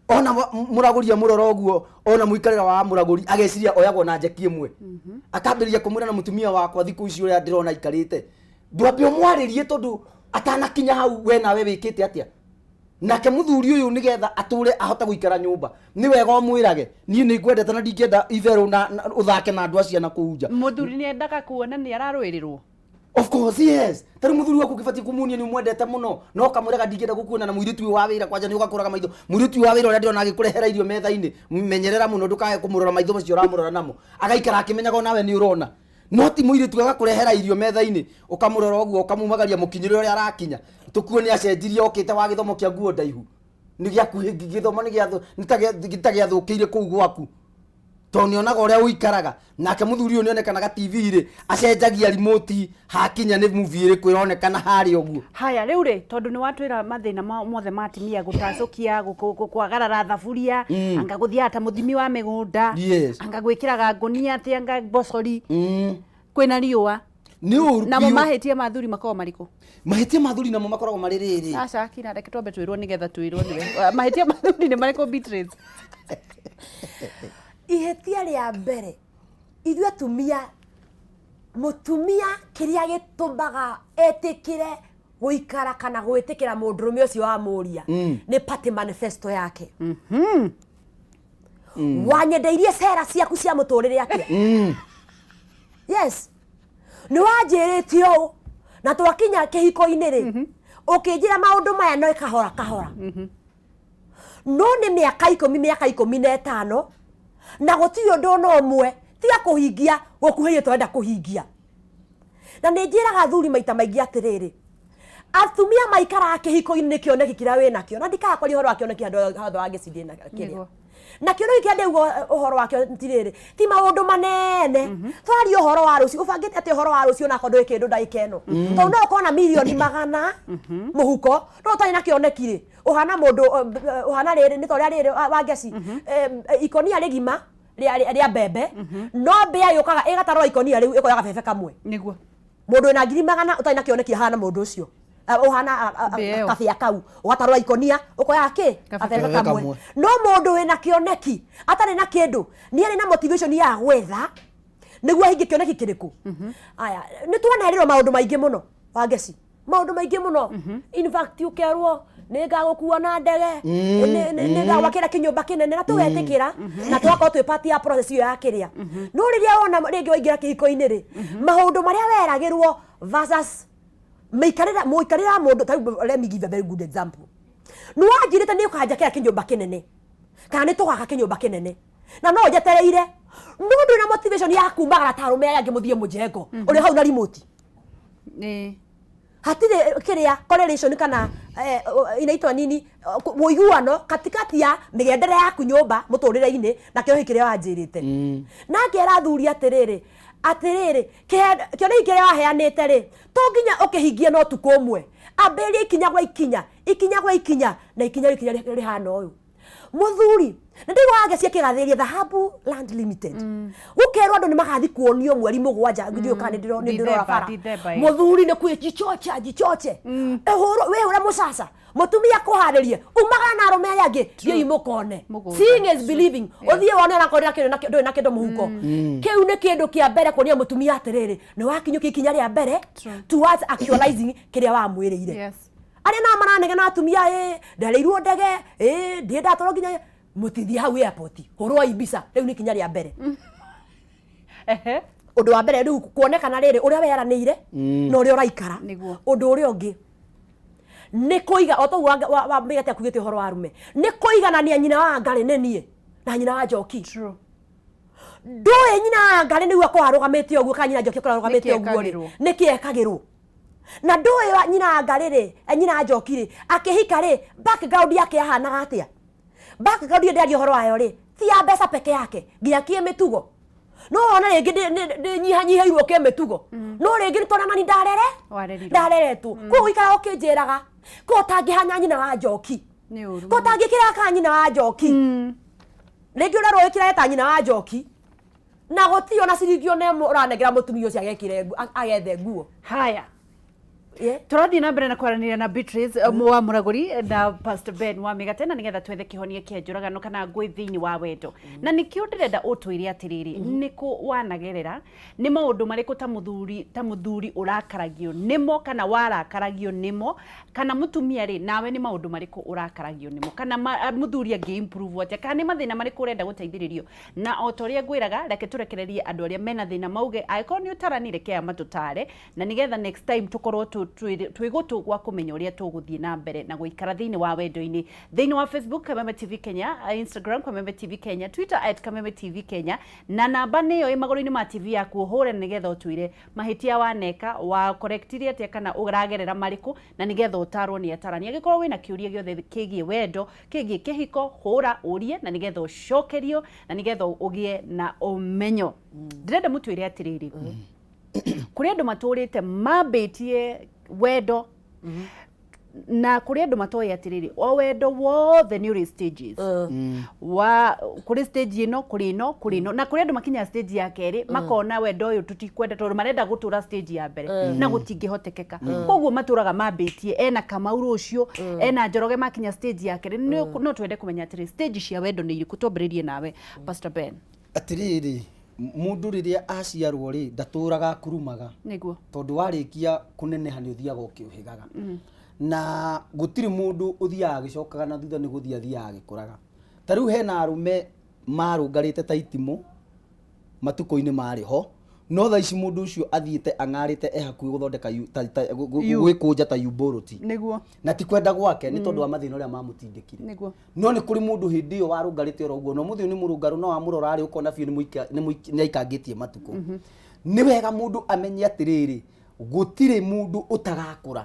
Ona mũragũri amũrora ũguo, ona mũikarĩra wa mũragũri ageciria oyagwo na njeki ĩmwe. Akambĩrĩria kũmwĩra na mũtumia wakwa thikũ ici ũrĩa ndĩrona aikarĩte. Ndwambe ũmwarĩrie tondũ atanakinya hau we nawe wĩkĩte atĩa? Nake mũthuri ũyũ nĩgetha atũre ahote gũikara nyũmba, nĩ wega ũmwĩrage, niĩ nĩ ngwendete na ndingĩenda itherũ na ũthake na andũ a ciana kũu nja. Mũthuri nĩ endaga kuona nĩ ararũĩrĩrwo? Of course, yes. Tarĩu mũthuri waku ũkĩbatiĩ kũmuonia nĩ ũmwendete mũno, no ũkamwĩraga ndingĩenda gũkuona na mũirĩtu ũyũ wa wĩra kwanja nĩ ũgakũraga maitho. Mũirĩtu ũyũ wa wĩra ũrĩa ndĩrona agĩkũrehera irio metha-inĩ, menyerera mũno ndũkae kũmũrora maitho macio ũramũrora namo. Agaikara akĩmenyaga onawe nĩ ũrona. No ti mũirĩtu agakũrehera irio metha-inĩ, ũkamũrora ũguo, ũkamumagaria mũkinyĩre ũrĩa arakinya. Tũkuo nĩ acenjirie okĩte wa gĩthomo kĩa nguo ndaihu. Nĩ gĩakuhĩ, gĩthomo nĩ ta gĩathũkĩire kũu gwaku. Tondũ nĩ onaga ũrĩa ũikaraga. Nake mũthuri ũyũ nĩ onekanaga TV rĩ, acenjagia remote hakinya nĩ movie ĩrĩkũ ĩronekana harĩa ũguo. Haya, rĩu rĩ, tondũ nĩ watwĩra mathĩna mothe ma atumia, gũtacũkia, kwagarara thaburia, anga gũthiaga ta mũthimi wa mĩgũnda, anga gwĩkĩraga ngũnia atĩ anga mbocori, kwĩna riũa. Nĩ ũru Namo biũ. mahĩtia ma athuri makoragwo marĩkũ? Mahĩtia ma athuri namo makoragwo marĩ rĩrĩ. Aca, kira, reke twambe twĩrwo nĩgetha twĩrwo nĩwe. Mahĩtia ma athuri nĩ marĩkũ, Beatrice? Ihĩtia rĩa mbere, ithuĩ atumia, mũtumia kĩrĩa gĩtũmaga etĩkĩre gũikara kana gwĩtĩkĩra mũndũrũme ũcio wa mũria nĩ party manifesto yake. Wanyendeirie cera ciaku cia mũtũrĩre atĩa? Yes, nĩ wanjĩrĩte ũũ, na twakinya kĩhiko-inĩ rĩ, ũkĩnjĩra maũndũ maya no kahora kahora. No nĩ mĩaka 10, mĩaka 15, na gũtirĩ ũndũ ona ũmwe tiga kũhingia gũkuhĩrĩria tũrenda kũhingia. Na nĩ njĩraga athuri maita maingĩ atĩrĩrĩ, atumia maikaraga kĩhiko-inĩ nĩ kĩoneki kĩrĩa wĩ nakĩo, na ndikaga kwaria ũhoro wa kĩoneki handũ handũ wa ngĩcindĩ na kĩrĩa. Na kĩoneki kĩrĩa ndĩuga ũhoro wakĩo tirĩrĩ ti maũndũ manene. Twaria ũhoro wa rũciũ, ũbangĩte atĩ ũhoro wa rũciũ onakorwo ndũĩ kĩndũ ndagĩka ĩno, tondũ no ũkorwo na mirioni 100 mũhuko, no ũtarĩ na kĩoneki rĩ, ũhana mũndũ ũhana rĩrĩ nĩ ta ũrĩa rĩrĩ wa ngeci ikonia rĩgima rĩa mbembe, no mbĩa yũkaga ĩgatarũra ikonia rĩu ĩkoya gabebe kamwe. Mũndũ wĩna 100,000 ũtarĩ na kĩoneki ahana mũndũ ũcio ũhana Mbĩa ĩyo. Kabĩa kau ũgatarũra ikonia ũkoya kĩ? Kabebe. Gabebe kamwe. Kamwe. No mũndũ wĩna kĩoneki atarĩ na kĩndũ nĩ arĩ na motivation ya gwetha nĩguo ahingie kĩoneki kĩrĩkũ. Aya, nĩ twanerĩrwo maũndũ maingĩ mũno, Wangeci, maũndũ maingĩ mũno. In fact, ũkerwo nĩ ngagũkua na ndege, nĩ ngagwakĩra kĩnyũmba kĩnene, na tũgetĩkĩra na tũgakorwo twĩ part ya process ĩyo ya kĩrĩa. No rĩrĩa wona rĩngĩ waingĩra kĩhiko-inĩ rĩ, maũndũ marĩa weragĩrwo versus mĩikarĩre, mũikarĩre wa mũndũ. Ta rĩu, let me give a very good example. Nĩ wanjĩrĩte nĩ ũkanjakĩra kĩnyũmba kĩnene, kana nĩ tũgaka kĩnyũmba kĩnene, na no njetereire, no ndũrĩ na motivation ya kumagara ta arũme arĩa angĩ mũthiĩ mũjengo ũrĩ hau na remote. Hatirĩ kĩrĩa correlation kana inaitwa nini, ũiguano katikati ya mĩgendere yaku nyũmba mũtũrĩre-inĩ na kĩohi kĩrĩa wanjĩrĩte. Na ngera athuri atĩrĩrĩ, kĩoneki kĩrĩa waheanĩte rĩ, to nginya ũkĩhingie no tukũ ũmwe. Ambĩrĩria ikinya gwa ikinya, ikinya gwa ikinya, na ikinya rĩu ikinya rĩhana ũyũ. Mũthuri nĩ ndiguaga ngeci akĩgathĩrĩria Dhahabu Land Limited, gũkerwo andũ nĩ magathi kuonio mweri 7, ndiũĩ kana nĩ ndĩrora bara. Dithemba, ĩ. Mũthuri nĩ kwĩ jichocha jichoche, ĩhũrwo wĩhũre mũcaca, mũtumia kũharĩrie, umagara na arũme arĩa angĩ, thiĩi mũkone. Mũgũnda. Seeing is believing. Ũthiĩ wone onakorwo ndũrĩ na kĩndũ mũhuko. Kĩu nĩ kĩndũ kĩa mbere kuonia mũtumia atĩrĩrĩ, nĩ wakinyũkia ikinya rĩa mbere towards actualizing kĩrĩa wamwĩrĩire. Arĩa nao maranegena atumia, ĩ ndarĩirwo ndege, ĩ ndiĩ ndatwarwo nginya mũtithiĩ hau airport, hũrwoi mbica. Rĩu nĩ ikinya rĩa mbere. Ũndũ wa mbere rĩu kuonekana rĩrĩ ũrĩa weranĩire na ũrĩa ũraikara. Ũndũ ũrĩa ũngĩ nĩ kũiga o toguo wa mĩgate akugĩte ũhoro wa arume, nĩ kũiganania nyina wa Ngarĩ nĩ niĩ na nyina wa Njoki. Ndũĩ nyina wa Ngarĩ nĩguo akorwo arũgamĩte ũguo, kana nyina Njoki akorwo arũgamĩte Nĩkĩ ũguo rĩ, ekagĩrwo? nĩkĩ ekagĩrwo? Na ndũĩ wa nyina wa Ngarĩ rĩ, nyina wa Njoki rĩ, akĩhika rĩ, background yake yahanaga atĩa? Background ĩyo ndĩraria ũhoro wayo rĩ, ti ya mbeca peke yake, nginya kĩmĩtugo. No wone rĩngĩ ndĩnyihanyihĩirwo kĩmĩtugo, no rĩngĩ nĩ tondũ nani ndarere Warerirwo. Ndareretwo koguo gũikara ũkĩnjĩraga ko ũtangĩhanya nyina wa Njoki, Nĩ ũru. Ko ũtangĩkĩra ka nyina wa Njoki, rĩngĩ ũrerwo wĩkĩre ta nyina wa Njoki, na gũtirĩ ona ciringi ona ĩmwe ũranengera mũtumia ũcio agekĩre agethe nguo. Haya. Tũrathiĩ na mbere na kwaranĩria na Beatrice wa Mũragũri na Pastor Ben wa Mĩgate, na nĩgetha twethe kĩhonia kĩa njũragano kana ngũĩ thĩinĩ wa wendo. Na nĩkĩo ndĩrenda ũtwĩre atĩrĩrĩ, nĩkũ wanagerera, nĩ maũndũ marĩkũ ta mũthuri ũrakaragio nĩmo kana warakaragio nĩmo, kana mũtumia rĩ, nawe nĩ maũndũ marĩkũ ũrakaragio nĩmo, kana mũthuri angĩ improve atĩa, kana nĩ mathĩna marĩkũ ũrenda gũteithĩrĩrio. Na o ta ũrĩa ngwĩraga, reke tũrekererie andũ arĩa mena thĩna mauge. Angĩkorwo nĩ ũtarani, reke aya matũtare, na nĩgetha next time tũkorwo twĩ gũtũ gwa kũmenya ũrĩa tũgũthiĩ na mbere na gũikara thĩinĩ wa wendo-inĩ. Thĩinĩ wa Facebook, Kameme TV Kenya, Instagram, Kameme TV Kenya, Twitter, @KamemeTV Kenya, na namba nĩyo ĩ magũrũ-inĩ ma TV yaku, ũhũre nĩgetha ũtwĩre mahĩtia waneka, wa correctire atĩa, kana ũragerera marĩkũ, na nĩgetha ũtarwo nĩ atarani. Angĩkorwo wĩna kĩũria gĩothe kĩgiĩ wendo, kĩgiĩ kĩhiko, hũra ũrie, na nĩgetha ũcokerio, na nĩgetha ũgĩe na ũmenyo. Ndĩrenda mũtwĩre atĩrĩrĩ, kũrĩ andũ matũrĩte mambĩtie wendo, na kũrĩ andũ matoĩ atĩrĩrĩ, o wendo wothe nĩ ũrĩ stages, wa kũrĩ stage ĩno, kũrĩ ĩno, kũrĩ ĩno, na kũrĩ andũ makinya stage ya kerĩ makona wendo ũyũ tũtikwenda, tondũ marenda gũtũra stage ya mbere na gũtingĩhotekeka. Koguo matũraga mambĩtie ena Kamau, rũciũ ena Njoroge, makinya stage ya kerĩ. No twende kũmenya atĩrĩ, stage cia wendo nĩ irĩkũ? Twambĩrĩrie nawe, Pastor Ben. Atĩrĩrĩ, mũndũ rĩrĩa aciarwo rĩ, ndatũraga akurumaga. Tondũ warĩkia kũneneha nĩ ũthiaga ũkĩũhĩgaga, na gũtirĩ mũndũ ũthiaga agĩcokaga na thutha, nĩ gũthiĩ athiaga agĩkũraga. Ta rĩu hena arũme Marũngarĩte ta itimũ matukũ-inĩ marĩ ho, no thaa ici mũndũ ũcio athiĩte ang'arĩte e hakuhĩ gũthondeka U. gwĩkũnja ta yumbũrũti. Na ti kwenda gwake, nĩ tondũ wa mathĩna ũrĩa mamũtindĩkire. No nĩ kũrĩ mũndũ hĩndĩ ĩyo warũngarĩte oro ũguo, no mũthĩ ũyũ nĩ mũrũngarũ, no wamũrora rĩ, ũkona biũ nĩ aikangĩtie matukũ. Nĩ wega mũndũ amenye atĩrĩrĩ, gũtirĩ mũndũ ũtagakũra.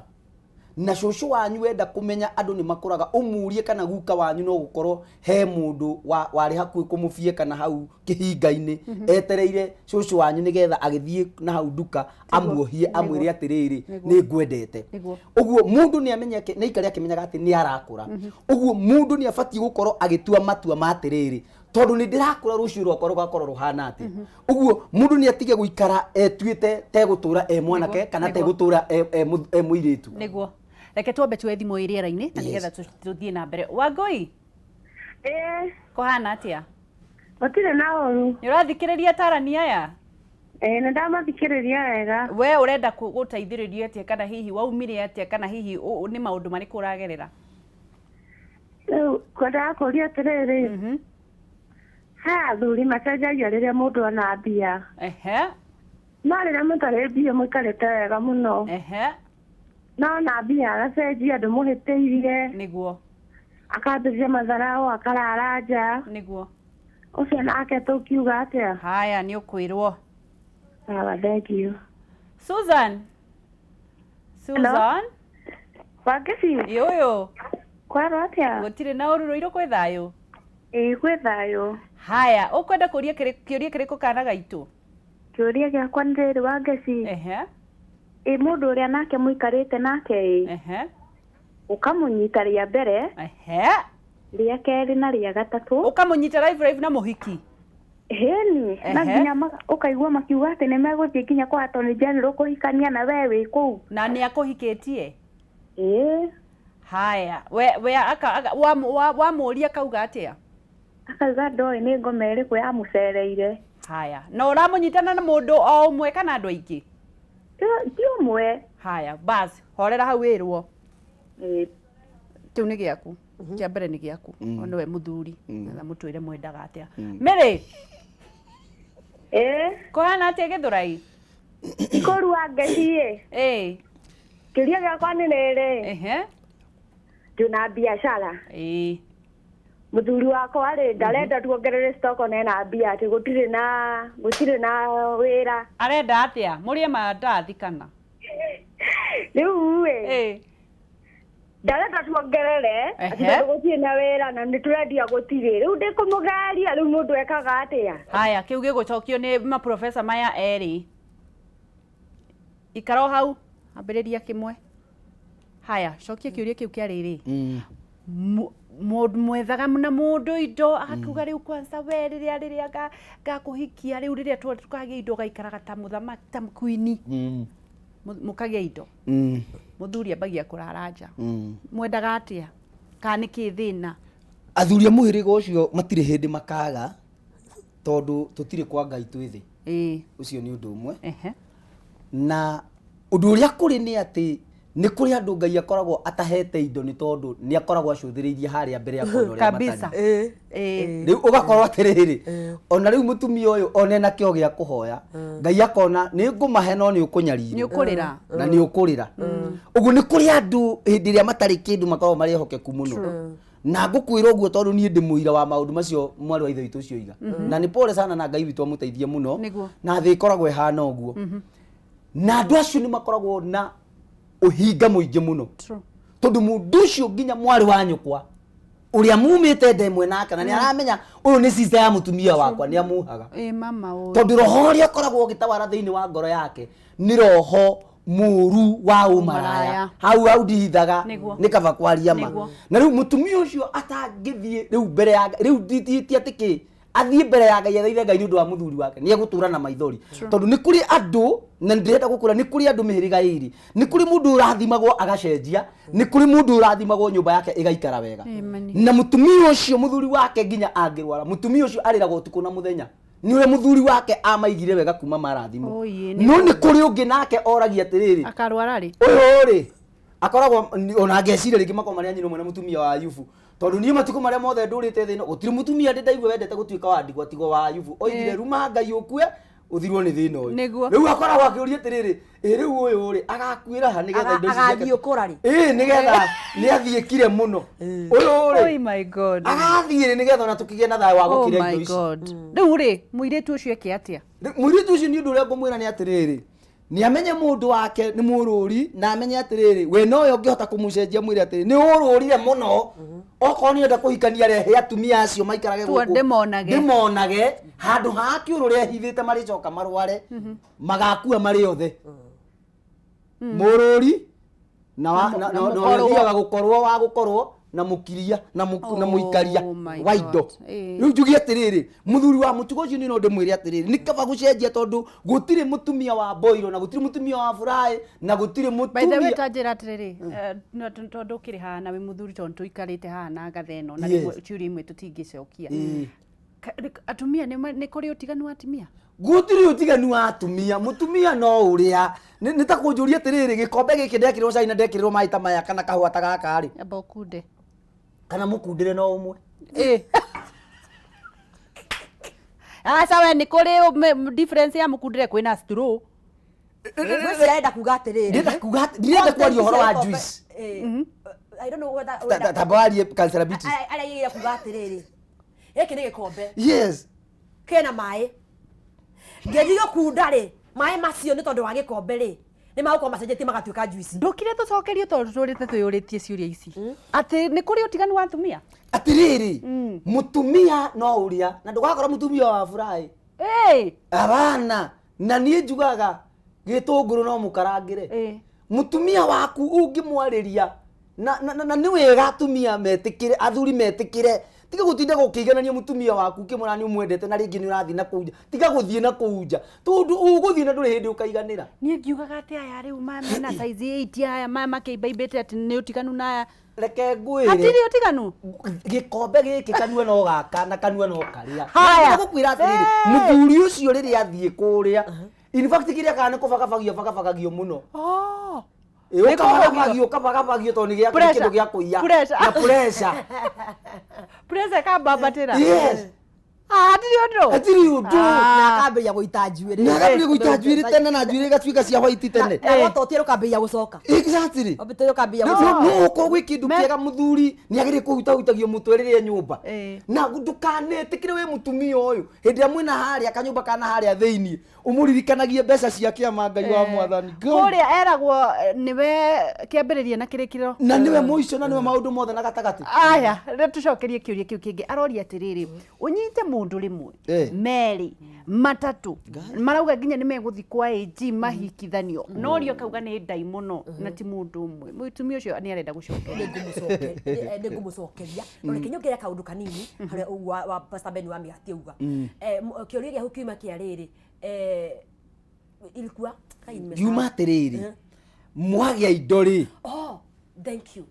Na cũcũ wanyu wenda kũmenya andũ nĩ makũraga, ũmũrie kana guka wanyu no gũkorwo he mũndũ warĩ hakuhĩ kũmũbieka na hau kĩhinga-inĩ, etereire cũcũ wanyu nĩgetha agĩthiĩ na hau nduka amuohie, amwĩre atĩrĩrĩ, nĩ ngwendete. Ũguo mũndũ nĩ amenye, nĩ aikare akĩmenyaga atĩ nĩ arakũra. Ũguo mũndũ nĩ abatiĩ gũkorwo agĩtua matua ma atĩrĩrĩ, tondũ nĩ ndĩrakũra, rũciũ rwakwa rũgakorwo rũhana atĩa. Ũguo mũndũ nĩ atige gũikara etuĩte tegũtũra e mwanake kana tegũtũra e mũirĩtu. Nĩguo, reke twambe tuoe thimũ ĩ rĩera-inĩ na nĩgetha tũthiĩ na mbere. Wangũi? Ĩĩ. Kũhana atĩa? Gũtirĩ na ũru. Nĩ ũrathikĩrĩria atarani aya? Ĩĩ, nĩ ndamathikĩrĩria wega. We ũrenda gũteithĩrĩrio atĩa, kana hihi waumire atĩa, kana hihi nĩ maũndũ marĩkũ ũragerera? Rĩu kwendaga kũria atĩrĩrĩ, he athuri macenjagia rĩrĩa mũndũ ona mbia, no rĩrĩa mũtarĩ mbia mũikarĩte wega mũno, no ona mbia agacenjia, ndũmũhĩtĩirie, akambĩrĩria matharau, akarara nja. Ũcio nake tũkiuga atĩa? Haya, nĩ ũkwĩrwo. Sawa, thank you. Susan, Susan. Wangeci. Ĩ ũyũ. Kwarwo atĩa? Gũtirĩ na ũru, rũirũ kwĩ thayũ. Ĩĩ, gwĩ thayũ. Haya, ũkwenda kũria kĩũria kĩrĩkũ kana gaitũ? Kĩũria gĩakwa nĩ rĩrĩ, Wangeci. Ĩ mũndũ ũrĩa nake mũikarĩte nake ĩ, ũkamũnyita rĩa mbere, rĩa kerĩ na rĩa gatatũ. Ũkamũnyita live live na mũhiki? Hĩni na nginya ũkaigua makiuga atĩ nĩ megũthiĩ nginya kwa Attorney General kũhikania na we wĩ kũu. Na nĩ akũhikĩtie? Ĩĩ. Haya, we wamũria kauga atĩa? Akauga ndoĩ nĩ ngoma ĩrĩkũ yamũcereire. Haya, na ũramũnyitana na mũndũ o ũmwe kana andũ aingĩ? Ti ũmwe. Haya, bas, horera hau wĩrwo. Ĩĩ. Kĩu nĩ gĩaku, kĩa mbere nĩ gĩaku, nĩwe mũthuri na mũtwĩre mwendaga atĩa. Mary? Ĩĩ. Kũhana atĩa Gĩthũrai? Ikũru, Wangeci ĩ. Kĩũria gĩakwa nĩ rĩrĩ, ndĩna biacara. Mũthuri wakwa rĩ, ndarenda tuongerere stock ona ena mbia, atĩ gũtirĩ na wĩra. Arenda atĩa, mũrĩe mandathi kana? Rĩu ĩ, ndarenda tuongerere atĩ tondũ gũtirĩ na wĩra na nĩ tũrendia gũtirĩ, rĩu ndĩ kũmũgeria, rĩu mũndũ ekaga atĩa? Haya, kĩu gĩgũcokio nĩ maprofesa maya erĩ. Ikara o hau, ambĩrĩria kĩmwe. Haya, cokia kĩũria kĩu kĩa rĩrĩ. Mwethaga na mũndũ indo, agakiuga rĩu kwanza we rĩrĩa ngakũhikia, rĩu rĩrĩa tũkagĩa indo ũgaikaraga ta mũthamaki, ta queen. Mũkagĩa indo, mũthuri ambagia kũrara nja. Mwendaga atĩa, kana nĩ kĩ thĩna? Athuri a mũhĩrĩga ũcio matirĩ hĩndĩ makaga, tondũ tũtirĩ kwa Ngai, twĩ thĩ. Ũcio nĩ ũndũ ũmwe. Na ũndũ ũrĩa kũrĩ nĩ atĩ nĩ kũrĩ andũ Ngai akoragwo atahete indo nĩ tondũ nĩ akoragwo acũthĩrĩirie harĩa mbere akona ũrĩa matariĩ. Rĩu ũgakorwo atĩrĩrĩ, ona rĩu mũtumia ũyũ ona ena kĩo gĩa kũhoya, Ngai akona nĩ ngũmahe, no nĩ nĩ ũkũnyarirwo ũkũrĩra. Na nĩ ũkũrĩra. Ũguo nĩ kũrĩ andũ hĩndĩ ĩrĩa matarĩ kĩndũ makoragwo marĩ ehokeku mũno, na ngũkwĩra ũguo tondũ niĩ ndĩ mũira wa maũndũ macio mwarĩ wa ithe witũ ũcio iga, na nĩ pole sana, na Ngai witũ amũteithie mũno. Na thĩ ĩkoragwo ĩhana ũguo, na andũ acio nĩ makoragwo na ũhinga mũingĩ mũno, tondũ mũndũ ũcio nginya mwarĩ wa nyũkwa ũrĩa mumĩte nda ĩmwe nake na nĩ aramenya ũyũ nĩ sister ya mũtumia wakwa, nĩ amuhaga. Ĩ mama ũyũ. Tondũ roho ũrĩa ũkoragwo ũgĩtawara thĩinĩ wa ngoro yake nĩ roho mũru wa ũmaraya. Ũmaraya. Hau ndihithaga. Nĩ kaba kwaria ma. Na rĩu mũtumia ũcio atangĩthiĩ rĩu mbere ya rĩu ti atĩ kĩ athiĩ mbere ya Ngai athaithe Ngai nĩ ũndũ wa mũthuri wake, nĩ egũtũra na maithori, tondũ nĩ kũrĩ andũ, na ndĩrenda gũkũra, nĩ kũrĩ andũ mĩhĩrĩga ĩrĩ. Nĩ kũrĩ mũndũ ũrathimagwo agacenjia, nĩ kũrĩ mũndũ ũrathimagwo nyũmba yake ĩgaikara wega. Amen. Na mũtumia ũcio, mũthuri wake nginya angĩrwara, mũtumia ũcio arĩraga ũtukũ na mũthenya nĩ ũrĩa mũthuri wake amaigire wega kuma marathimwo. Oi, nĩ No nĩ kũrĩ ũngĩ nake oragia atĩrĩrĩ, akarwara rĩ? Ũyũ rĩ, akoragwo ona ngeciria rĩngĩ makorwo marĩ a nyina ũmwe na mũtumia wa Ayubu. Tondũ niĩ matukũ marĩa mothe ndũrĩte thĩ ĩno gũtirĩ mũtumia ndĩ ndaigua wendete gũtuĩka wa ndigwa tigo wa Ayubu. Oigire ruma Ngai ũkue ũthirwo nĩ thĩna ũyũ. Nĩguo. Rĩu akoragwo akĩũria atĩrĩrĩ, ĩ rĩu ũyũ rĩ agakuĩra ha nĩgetha indo ici agathiĩ ũkũra rĩ? Ĩ nĩgetha nĩ athiĩkire mũno. Ũyũ rĩ Oh my God. agathiĩ rĩ nĩgetha ona tũkĩgĩe na thayũ wa Oh gũkira my indo ici. God. Rĩu rĩ mũirĩtu ũcio eke atĩa? Mũirĩtu ũcio nĩ ũndũ ũrĩa ngũmwĩra nĩ atĩrĩrĩ, nĩ amenye mũndũ wake nĩ mũrũri na amenye atĩrĩrĩ we nowe ũngĩhota kũmũcenjia mwĩre atĩrĩ nĩ ũrũrire mũno okorwo nĩ enda kũhikania rehe atumia acio maikarage Tua gũkũ ndĩmonage. ndĩmonage handũ ha kĩũrũre ehithĩte marĩcoka marware magakua marĩ othe mũrũri na wa- Na na- mũ- na- na na ũrĩa mũkorwo. ũthiaga gũkorwo wa gũkorwo na mũkiria na mũku- na Oh mũikaria my wa indo God. Ĩĩ. rĩu njuge atĩrĩrĩ mũthuri wa mũtugo ũcio niĩ no ndĩmwĩre atĩrĩrĩ nĩ kaba gũcenjia tondũ gũtirĩ mũtumia wa boiro na gũtirĩ mũtumia wa furaĩ na gũtirĩ By the way mũtumia ta njĩra atĩrĩrĩ no tondũ ũkĩrĩ haha na wĩ mũthuri tondũ tũikarĩte haha na ngatha ĩno na Yes. rĩmwe ciũria imwe tũtingĩcokia. Ĩĩ. Atumia nĩ kũrĩ ũtiganu wa atumia? Gũtirĩ ũtiganu wa atumia mũtumia no ũrĩa nĩ ta kũnjũria atĩrĩrĩ gĩkombe gĩkĩ ndekĩrĩrwo cai na ndekĩrĩrwo maĩ ta maya kana kahũa ta gaka rĩ Amba ũkunde. Kana mũkundĩre no ũmwe. Ĩ. Aca we nĩ kũrĩ difference ya mũkundĩre kwĩna straw. Ngwĩciria arenda kuga atĩrĩrĩ. Ndĩrenda kuga ndĩrenda kwaria ũhoro wa juice. I don't know whether Ta warie Councillor Beatrice. Arĩa kuga atĩrĩrĩ gĩkĩ nĩ gĩkombe Yes. kĩna maĩ ngĩthiĩ gũkunda rĩ maĩ macio nĩ tondũ wa gĩkombe rĩ nĩ magũkorwo macenjetie magatuĩka juice. Ndũkire tũcokerio tondũ tũrĩte twĩyũrĩtie ciũria ici. Atĩ nĩ kũrĩ ũtiganu wa atumia? Atĩrĩrĩ mũtumia no ũrĩa na ndũgakora mũtumia wa furaĩ Ĩ. abana na niĩ njugaga gĩtũngũrũ no mũkarangĩre. Ĩ. Mũtumia waku ũngĩmwarĩria na, na, na, na nĩ wega atumia metĩkĩre athuri metĩkĩre tiga gũtinda gũkĩiganania mũtumia waku ũkĩmwĩra nĩ ũmwendete na rĩngĩ nĩ ũrathiĩ na kũu nja tiga gũthiĩ na kũu nja tondũ ũgũthiĩ na ndũrĩ hĩndĩ ũkaiganĩra. Niĩ ngiugaga atĩ aya rĩu mena size 8 aya makĩimbaimbĩte atĩ nĩ ũtiganu na aya. Reke ngwĩre Hatirĩ ũtiganu? Gĩkombe gĩkĩ kanua no gaka na kanua no karĩa. Haya. Gũkwĩra atĩrĩrĩ Hey. mũthuri ũcio rĩrĩa athiĩ kũrĩa in fact kĩrĩa kana nĩ kũbagabagio bagabagagio mũno. Oh. Ĩ, ũkabagabagio ũkabagabagio tondũ nĩ gĩa Pressure. kĩndũ gĩa kũiya Pressure. na pressure. Pressure ĩkambambatĩra. Yes. Ah, hatirĩ ũndũ. Hatirĩ ũndũ. Na akambĩrĩria gũita njuĩrĩ. Na akambĩrĩria gũita njuĩrĩ tene na njuĩrĩ ĩgatuĩka cia white tene. Na rwatotie rũkambĩrĩria gũcoka. Exactly. Rwambĩtie rũkambĩrĩria No gũcoka. no ũkorwo gwĩ kĩndũ kĩega mũthuri nĩ agĩrĩire kũhutahutagio mũtwe rĩrĩa e nyũmba. Na ndũkanetĩkĩre wĩ mũtumia ũyũ hĩndĩ ĩrĩa mwĩna harĩa kanyũmba kana harĩa thĩiniĩ ũmũririkanagie mbeca cia kĩama Ngai wa mwathani. Kũrĩa eragwo nĩwe kĩambĩrĩria na kĩrĩkĩrĩro. Na nĩwe mũico na nĩwe maũndũ mothe na gatagatĩ. Aya, rĩu tũcokerie kĩũria kĩu kĩngĩ. Aroria atĩrĩrĩ, ũnyite mũndũ rĩmwe, merĩ, matatũ, marauga nginya nĩ megũthiĩ kwa AG mahikithanio. No ũria ũkauga nĩ ndai mũno na ti mũndũ ũmwe. Mũtumia ũcio nĩ arenda gũcokeria. Nĩ ngũmũcokeria no reke nyongerere kaũndũ kanini harĩa ũguo wa Pastor Ben wa mĩgate auga. Kĩũria gĩaku kiuma kĩa rĩrĩ ilikuwa kai nimesahau. Ngiuma atĩrĩrĩ mwagĩa indo rĩ. Oh, thank you.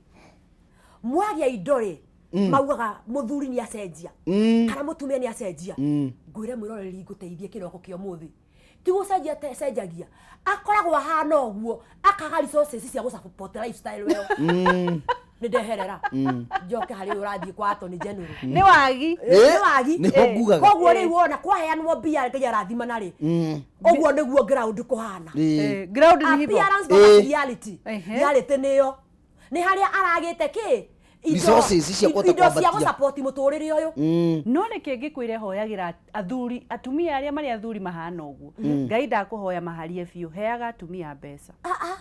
Mwagĩa indo rĩ maugaga mũthuri nĩ acenjia kana mũtumia nĩ acenjia. Ngwĩre mwĩroreri ngũteithie kĩroko kĩa ũmũthĩ ti gũcenjia cenjagia akoragwo ahana ũguo akaga resources cia gũ support lifestyle ĩyo. Nĩ ndeherera njoke harĩ ũyũ ũrathiĩ kwa Attorney General. Nĩ wagi. Nĩ wagi. Nĩho ngugaga. Koguo rĩu wona kwaheanwo mbia Ngai arathimana rĩ ũguo nĩguo ground kũhana. Ground nĩ hivyo. Appearance versus reality. Ehe. Reality nĩyo nĩ harĩa aragĩte kĩ Resources cia kũhota indo cia kwambatia. gũsupport mũtũrĩre ũyũ. No nĩkĩ ngĩkwĩre hoyagĩra athuri atumia arĩa marĩ athuri mahana ũguo Ngai ndakũhoya maharie biũ heaga atumia mbeca.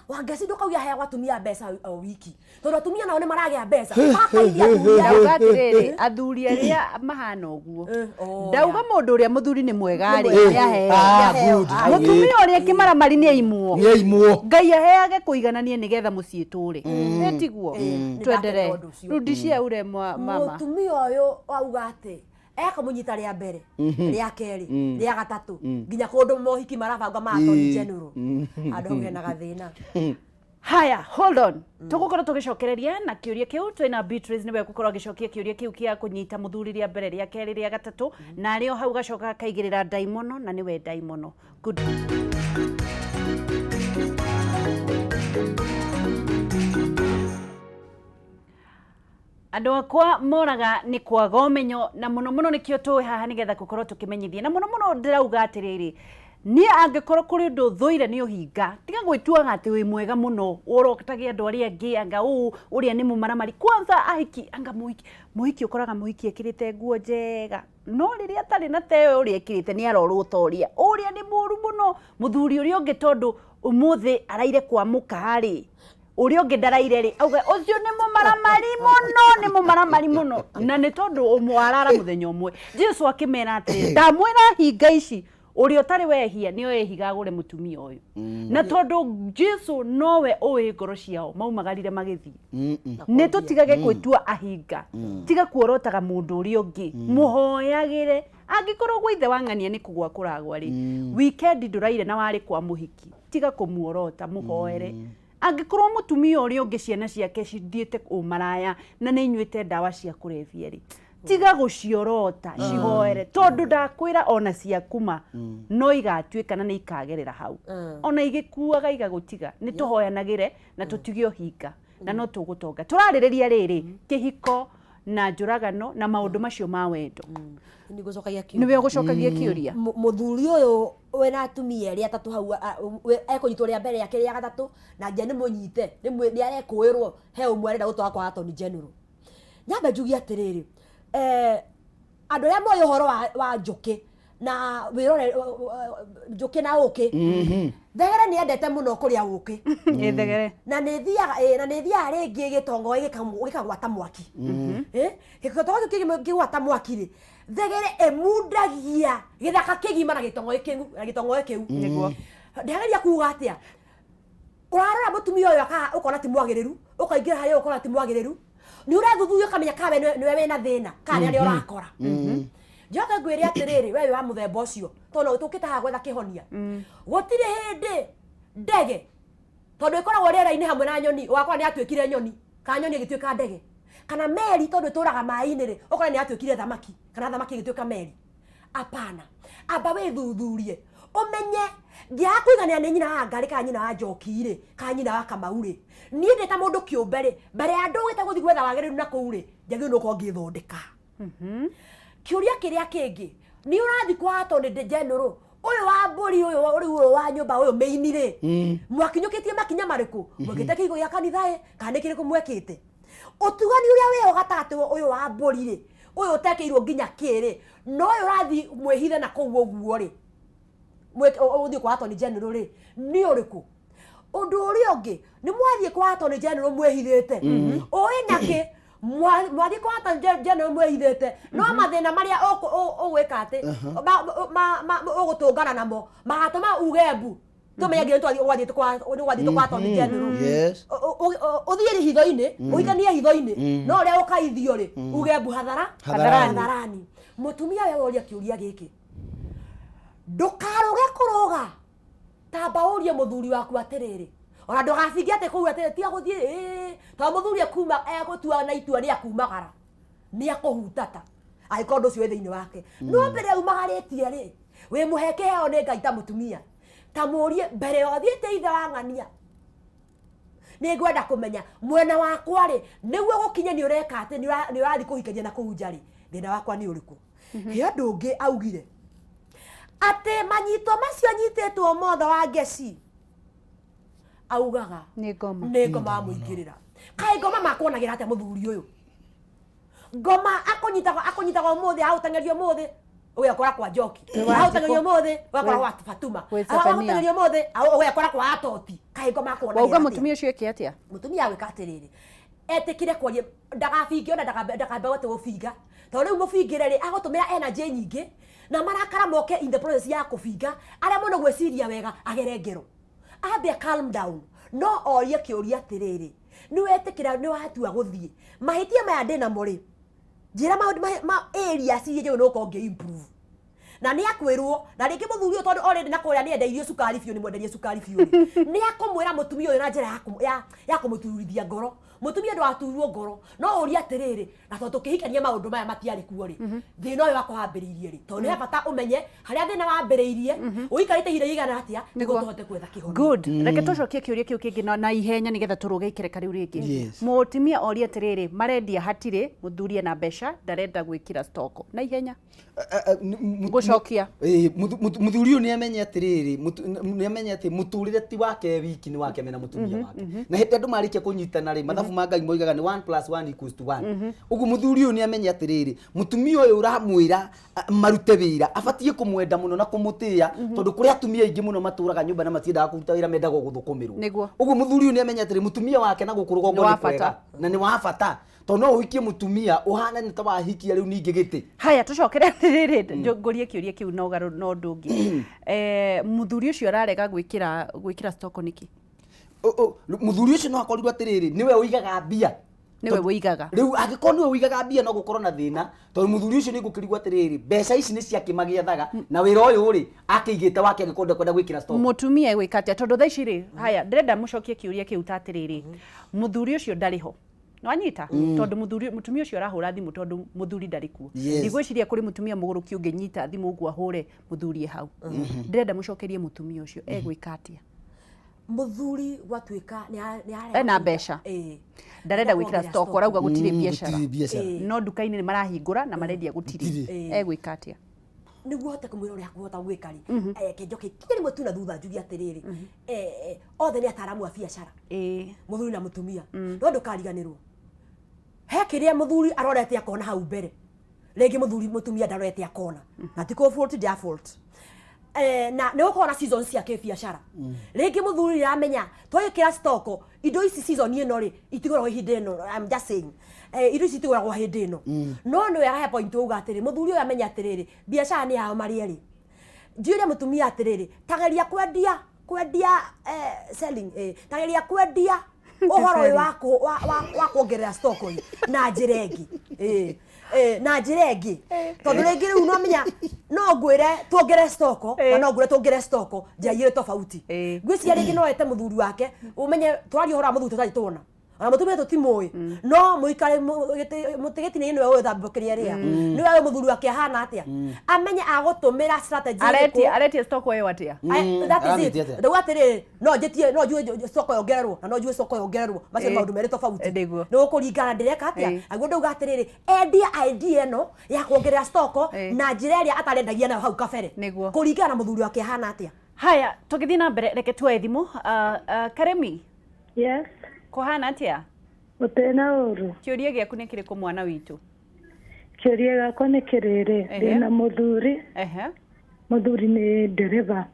Wangeci ndũkauga heagwo atumia mbeca o wiki tondũ atumia nao nĩ maragĩa mbeca makaithia athuri ao. Ndauga atĩrĩrĩ athuri arĩa mahana ũguo ndauga mũndũ ũrĩa mũthuri nĩ mwega rĩ Eh, nĩ aheo. ah, Nĩaheo. good. Ah. Mũtumia ũrĩa kĩmaramari nĩ aimwo. Nĩ aimwo. Ngai aheage kũigananie nĩgetha mũciĩ tũre ĩtiguo. Nĩ Twenderee ndakena ũndũ ũcio. rudishia ure mama. Mũtumia ũyũ auga atĩ ekũmũnyita rĩa mbere rĩa kerĩ rĩa gatatũ nginya kũndũ mohiki marabangwa ma Attorney General handũ hau hena gathĩna. Haya, hold on. Tũgũkorwo tũgĩcokereria na kĩũria kĩu twĩna Beatrice nĩwe ũgũkorwo agĩcokia kĩũria kĩu kĩa kũnyita mũthuri rĩa mbere rĩa kerĩ rĩa gatatũ na arĩ o hau gacoka akaigĩrĩra ndaimono na nĩwe ndaimono. Good. Andũ akwa moraga nĩ kwaga ũmenyo, na mũno mũno nĩkĩo tũĩ haha nĩgetha gũkorwo tũkĩmenyithia. Na mũno mũno ndĩrauga atĩrĩrĩ, niĩ angĩkorwo kũrĩ ũndũ thũire nĩ ũhinga, tiga gwĩtuaga atĩ wĩ mwega mũno, ũrotage andũ arĩa angĩ, anga ũũ ũrĩa nĩ mũmaramari. Kwanza ahiki, anga mũhiki, mũhiki ũkoraga mũhiki ekĩrĩte nguo njega, no rĩrĩa atarĩ na ta ĩyo ũrĩa ekĩrĩte nĩ arorwo ta ũrĩa, ũrĩa nĩ mũru mũno. Mũthuri ũrĩa ũngĩ tondũ ũmũthĩ araire kwa mũka rĩ, ũrĩa ũngĩ ndaraire rĩ, auga ũcio nĩ mũmaramari mũno, nĩ mũmaramari mũno. Na nĩ tondũ ũmwe arara mũthenya ũmwe. Jesu akĩmera atĩrĩ, ndamwĩra hinga ici, ũrĩa ũtarĩ wehia nĩo ehiga agũre mũtumia ũyũ. Na tondũ Jesu nowe ũĩ ngoro ciao, maumagarire magĩthiĩ. Nĩ tũtigage gwĩtua ahinga, tiga kuorotaga mũndũ ũrĩa ũngĩ, mũhoyagĩre. Angĩkorwo gwa ithe wa ng'ania nĩ kũgwa kũragwa rĩ, weekend ndũraire na warĩ kwa mũhiki, tiga kũmuorota, mũhoere. Angĩkorwo mũtumia ũrĩa ũngĩ ciana ciake cithiĩte ũmaraya na nĩ inyuĩte ndawa cia kũrebia rĩ, tiga gũciorota, cihoere, tondũ ndakwĩra ona ciakuma no igatuĩka na nĩ ikagerera hau. Ona igĩkuaga igagũtiga. Nĩ tũhoyanagĩre na tũtige ũhinga, na no tũgũtonga. Tũrarĩrĩria rĩrĩ, kĩhiko na njũragano na maũndũ macio ma wendo. Nĩ ngũcokagia kĩũria. Nĩwe ũgũcokagia kĩũria. Mũthuri ũyũ wĩna atumia erĩ atatũ hau, ekũnyitwo rĩa mbere rĩake rĩa gatatũ, na nginya nĩ mũnyite, nĩ arekũĩrwo he ũmwe arenda gũtwara kwa Attorney General. Nyambe njuge atĩrĩrĩ, andũ arĩa moĩ ũhoro wa njũkĩ na wĩrore, njũkĩ na ũkĩ, thegere nĩ endete mũno kũrĩa ũkĩ. Nĩ thegere. Na nĩ thiaga, na nĩ thiaga rĩngĩ gĩtongo gĩkagwata mwaki. Gĩtongo kĩu kĩgwata mwaki rĩ, thegere ĩmundagia gĩthaka kĩgima na gĩtongo kĩu, na gĩtongo kĩu. Nĩguo. Ndĩrageria kuga atĩa? Ũrarora mũtumia ũyũ ũkona ti mwagĩrĩru, ũkaingĩra harĩa ũkona ti mwagĩrĩru. Nĩ ũrathuthuria ũkamenya kana we nĩwe wĩna thĩna, kana nĩ arĩa ũrakora. Njoke ngwĩre atĩrĩrĩ, we wĩ wa mũthemba ũcio, tondũ tũkĩte haha gwetha kĩhonia. Gũtirĩ hĩndĩ ndege, tondũ ĩkoragwo rĩera-inĩ hamwe na nyoni, ũgakora nĩ yatuĩkire nyoni, kana nyoni ĩgĩtuĩka ndege. Kana meri, tondũ ĩtũraga maĩ-inĩ rĩ, ũkora nĩ yatuĩkire thamaki, kana thamaki ĩgĩtuĩka meri. Apana. Amba wĩthuthurie, ũmenye ngĩaga kũiganĩra nĩ nyina wa Ngarĩ kana nyina wa Njoki rĩ, kana nyina wa Kamau rĩ, niĩ ndĩ ta mũndũ kĩũmbe rĩ, mbere ya ndũgĩte gũthiĩ gwetha wagĩrĩru na kũu rĩ, njagĩrĩirwo nĩ gũkorwo ngĩthondeka. Kĩũria kĩrĩa kĩngĩ, nĩ ũrathiĩ kwa Attorney General, ũyũ wa mbũri ũyũ, ũrĩ ũyũ wa nyũmba ũyũ main rĩ, mwakinyũkĩtie makinya marĩkũ? Mwekĩte kĩhigo gĩa kanitha ĩ, kana nĩ kĩrĩkũ mwekĩte? Ũtugani ũrĩa wĩho gatagatĩ ũyũ wa mbũri rĩ, ũyũ ũtekĩirwo nginya kĩ rĩ, no ũyũ ũrathiĩ mwĩhithe na kũu ũguo rĩ, ũthiĩ kwa Attorney General rĩ, nĩ ũrĩkũ? Ũndũ ũrĩa ũngĩ, nĩ mwathiĩ kwa Attorney General mwĩhithĩte. Ũĩ nakĩ? Mwathiĩ kwa Attorney General mwĩhithĩte, no mathĩna marĩa ũgwĩka atĩ, ũgũtũngana namo, magatũma uge mbu. Tũmenye nginya nĩ twathiĩ kwa Attorney General. Ũthiĩ hitho-inĩ, ũhithanie hitho-inĩ, no ũrĩa ũkaithio rĩ, uge mbu Hadharani. hadharani. Mũtumia we woria kĩũria gĩkĩ, ndũkarũge kũrũga, tamba ũrie mũthuri waku atĩrĩrĩ, ona ndũgabinge atĩ kũu atĩrĩ, tiga gũthiĩ, tondũ mũthuri egũtua na itua rĩa kumagara, nĩ akũhutata angĩkorwo ũndũ ũcio wĩ thĩinĩ wake. No mbere umagarĩtie rĩ, wĩ mũhe kĩheo nĩ Ngai ta mũtumia, ta mũrie mbere ya ũthiĩte ithe wa ng'ania, nĩ ngwenda kũmenya mwena wakwa rĩ, nĩguo gũkinye nĩ ũreka atĩ nĩ ũrathiĩ kũhikania na kũu nja rĩ, thĩna wakwa nĩ ũrĩkũ? He ũndũ ũngĩ augire atĩ manyito macio nyitĩtwo mothe wa ngeci, augaga Nĩ ngoma. Nĩ ngoma wamũingĩrĩra. Kaĩ ngoma makuonagĩra atĩa mũthuri ũyũ? Ngoma akũnyitaga ũmũthĩ, agũteng'eria ũmũthĩ, ũgekora kwa Njoki. Agũteng'eria ũmũthĩ, ũgekora kwa Fatuma. Gwĩ Zephania. Agũteng'eria ũmũthĩ, ũgekora kwa Atoti. Kaĩ ngoma akuonagĩra Wauga atĩa? mũtumia ũcio eke atĩa? Mũtumia agwĩka atĩrĩrĩ, etĩkire kwaria, ndagabinge ona ndakambe gũte gũbinga. Tondũ rĩu mũbingĩre rĩ, agũtũmĩra energy nyingĩ, na marakara moke in the process ya kũbinga, arĩa mũno gwĩciria wega agere ngero. Ambe calm down, no orie kĩũria atĩrĩrĩ, nĩ wetĩkĩra nĩ watua gũthiĩ, mahĩtia maya ndĩnamo rĩ, njĩra maũndũ ma areas iria njagĩrĩirwo nĩ gũkorwo ngĩ improve. Na nĩ akwĩrwo, na rĩngĩ mũthuri ũyũ tondũ already na kũrĩa nĩ endeirio cukari biũ, nĩ mwenderie cukari biũ rĩ, nĩ akũmwĩra mũtumia ũyũ na njĩra ya kũmũturithia ngoro. Mutumia ndwaturwo ngoro no ũrie atĩrĩrĩ, na tondũ tũkĩhikania maũndũ maya matiarĩ kuo rĩ, thĩna ũyũ wakwa wambĩrĩirie rĩ, tondũ nĩ he bata ũmenye harĩa thĩna wambĩrĩirie, ũikarĩte ihinda rĩigana atĩa nĩguo tũhote gwetha kĩhonia. Good. Reke tũcokie kĩũria kĩu kĩngĩ na ihenya nĩgetha tũrũge ikereka rĩu rĩngĩ. Mũtumia oria atĩrĩrĩ, marendia hatirĩ, mũthuri ena mbeca, ndarenda gwĩkĩra stoko. Na ihenya. Gũcokia. Mũthuri ũyũ nĩ amenye atĩrĩrĩ, nĩ amenye atĩ mũtũrĩre ti wake wiki, nĩ wake mena mũtumia wake. Na hĩndĩ andũ marĩkia kũnyitana rĩ, mathabu ma Ngai moigaga nĩ 1 plus 1 equals to 1. Ũguo mũthuri ũyũ nĩ amenye atĩrĩrĩ, mũtumia ũyũ ũramwĩra marute wĩra, abatiĩ kũmwenda mũno na kũmũtĩĩa, tondũ kũrĩ atumia aingĩ mũno matũraga nyũmba na matiendaga kũruta wĩra, mendaga gũthũkũmĩrwo. Ũguo mũthuri ũyũ nĩ amenye atĩrĩ, mũtumia wake na gũkũ rũgongo nĩ kwega na nĩ wa bata, tondũ no ũhikie mũtumia ũhana nĩ ta wahikia rĩu ningĩ gĩtĩ. Haya, tũcokere atĩrĩrĩ, ngũrie kĩũria kĩu na ũgarũ na ũndũ ũngĩ. Mũthuri ũcio ararega gwĩkĩra stoko nĩkĩ? Mũthuri ũcio no akorirwo atĩrĩrĩ, nĩwe ũigaga mbia. Nĩwe ũigaga. Rĩu angĩkorwo nĩwe ũigaga mbia no gũkorwo na thĩna, tondũ mũthuri ũcio nĩ ngũkĩrigwo atĩrĩrĩ, mbeca ici nĩ ciake magĩethaga, na wĩra ũyũ rĩ akĩigĩte wake angĩkorwo ndekwenda gwĩkĩra stock. Mũtumia egwĩka atĩa? Tondũ thaa ici rĩ, haya, ndĩrenda mũcokie kĩũria kĩu ta atĩrĩrĩ, mũthuri ũcio ndarĩ ho. Nwanyita? Tondũ mũthuri, mũtumia ũcio arahũra thimũ tondũ mũthuri ndarĩ kuo. Ndigwĩciria kũrĩ mũtumia mũgũrũki ũngĩnyita thimũ ũguo ahũre mũthuri e hau. Ndĩrenda mũcokerie mũtumia ũcio egwĩka atĩa? Mũthuri gwatuĩka nĩ Ena mbeca. Ndarenda gwĩkĩra stock, arauga gũtirĩ biacara. No nduka-inĩ nĩ marahingũra na marendia gũtirĩ. Egwĩka atĩa? Nĩguo hote kũmwĩra ũrĩa akũhota gwĩka rĩ, ke njoke ikinya rĩmwe tu na thutha njuge atĩrĩrĩ, othe nĩ ataaramu a biacara, mũthuri na mũtumia, no ndũkariganĩrwo he kĩrĩa mũthuri arorete akona hau mbere, rĩngĩ mũthuri mũtumia ndarorete akona, na ti kũ fault their fault. Na nĩ gũkorwo na seasons cia kĩbiacara, rĩngĩ mũthuri nĩaramenya twagĩkĩra stock indo ici season ĩno rĩ itigũragwo ihinda ĩno. I'm just saying, indo ici itigũragwo hĩndĩ ĩno, no nĩ wega he point uga atĩrĩ, mũthuri ũyũ amenye atĩrĩrĩ, biacara nĩ yao marĩ erĩ. Njũrie mũtumia atĩrĩrĩ, tageria kwendia selling, tageria kwendia ũhoro ũyũ wa kuongerera stock ĩ na njĩra ĩngĩ, na njĩra ĩngĩ, tondũ rĩngĩ rĩu no menya no ngwĩre tuongerere stock na no ngwĩre tuongerere stock njĩra igĩrĩ tofauti. Ngwĩciria rĩngĩ no ete mũthuri wake, ũmenye twaria ũhoro wa mũthuri tũtarĩ tuona ona mũtumia tũtimũĩ, no mũikare mũtĩ gĩtina-inĩ nĩwe ũĩ thambio kĩrĩa ĩrĩa nĩwe ũĩ mũthuri wake ahana atĩa, amenye agũtũmĩra strategy ĩrĩkũ. Aretia stock ĩyo atĩa? That is it. Ndauga atĩrĩrĩ, no njĩtie, no njuge soko yongererwo na no njuge soko yongererwo, macio nĩ maũndũ merĩ tofauti. Nĩ gũkũringana ndĩreka atĩa. Aguo ndauga atĩrĩrĩ, endia idea ĩno ya kuongerera stock na njĩra ĩrĩa atarendagia nayo hau kabere, kũringana na mũthuri wake ahana atĩa. Haya, tũgĩthiĩ na mbere, reke tuoe thimũ. Karemi. Yes. Kũhana atĩa? Gũtirĩ na ũru. Kĩũria gĩaku nĩ kĩrĩkũ mwana witũ? Kĩũria gĩakwa nĩ kĩrĩrĩ, ndĩna mũthuri. Mũthuri nĩ ndereba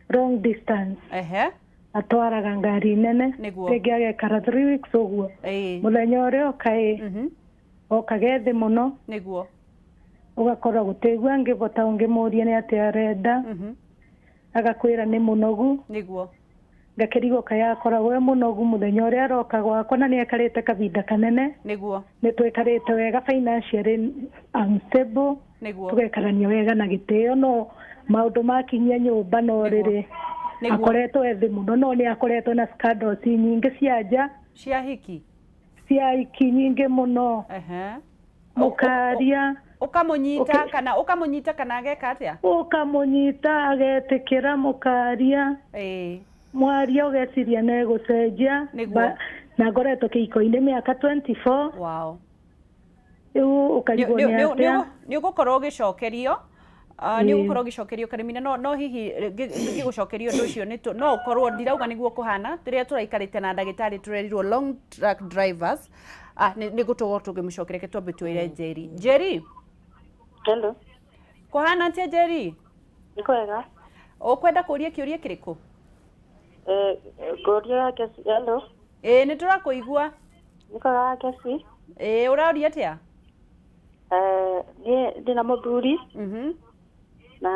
long distance. Atwaraga ngari nene. Rĩngĩ agekara 3 weeks ũguo. Mũthenya ũrĩa oka ĩ, okaga ethĩ mũno. Ũgakora gũtĩgua ngĩbota ũngĩmũria nĩ atĩa arenda. Agakwĩra nĩ mũnogu. Ngakĩrigwo kaĩ akoragwo e mũnogu mũthenya ũrĩa aroka gwakwa, na nĩ ekarĩte kahinda kanene. Nĩ twĩkarĩte wega financially, I'm stable. Tũgekarania wega na gĩtĩo, no maũndũ makinyia nyũmba no rĩrĩ akoretwo ethĩ mũno, no nĩ akoretwo na scandals nyingĩ cia nja. Cia hiki? Cia hiki nyingĩ mũno. Mũkaria. Ũkamũnyita kana ũkamũnyita kana ageka atĩa? Ũkamũnyita agetĩkĩra, mũkaria. Mwaria ũgeciria nĩ egũcenjia. Na ngoretwo kĩhiko-inĩ mĩaka 24. Wow. Rĩu ũkarigwo nĩ atĩa. Nĩ ũgũkorwo ũgĩcokerio. Nĩ ũgũkorwo ũgĩcokerio Karemina, no hihi ngĩgũcokeria ũndũ ũcio nĩ no ũkorwo ndirauga nĩguo kũhana, rĩrĩa tũraikarĩte na ndagĩtarĩ tũrerirwo long truck drivers, nĩ gũtũgwo tũngĩmũcokeria. Reke twambe twĩre Njeri. Njeri. Hello. Kũhana atĩa Njeri? Nĩ kwega. Ũkwenda kũria kĩũria kĩrĩkũ? Ngũria Kesi. Hello. Ĩĩ, nĩ tũrakũigua. Nĩ kwega Kesi. Ĩĩ, ũraũria atĩa? Niĩ ndĩna mũthuri. Na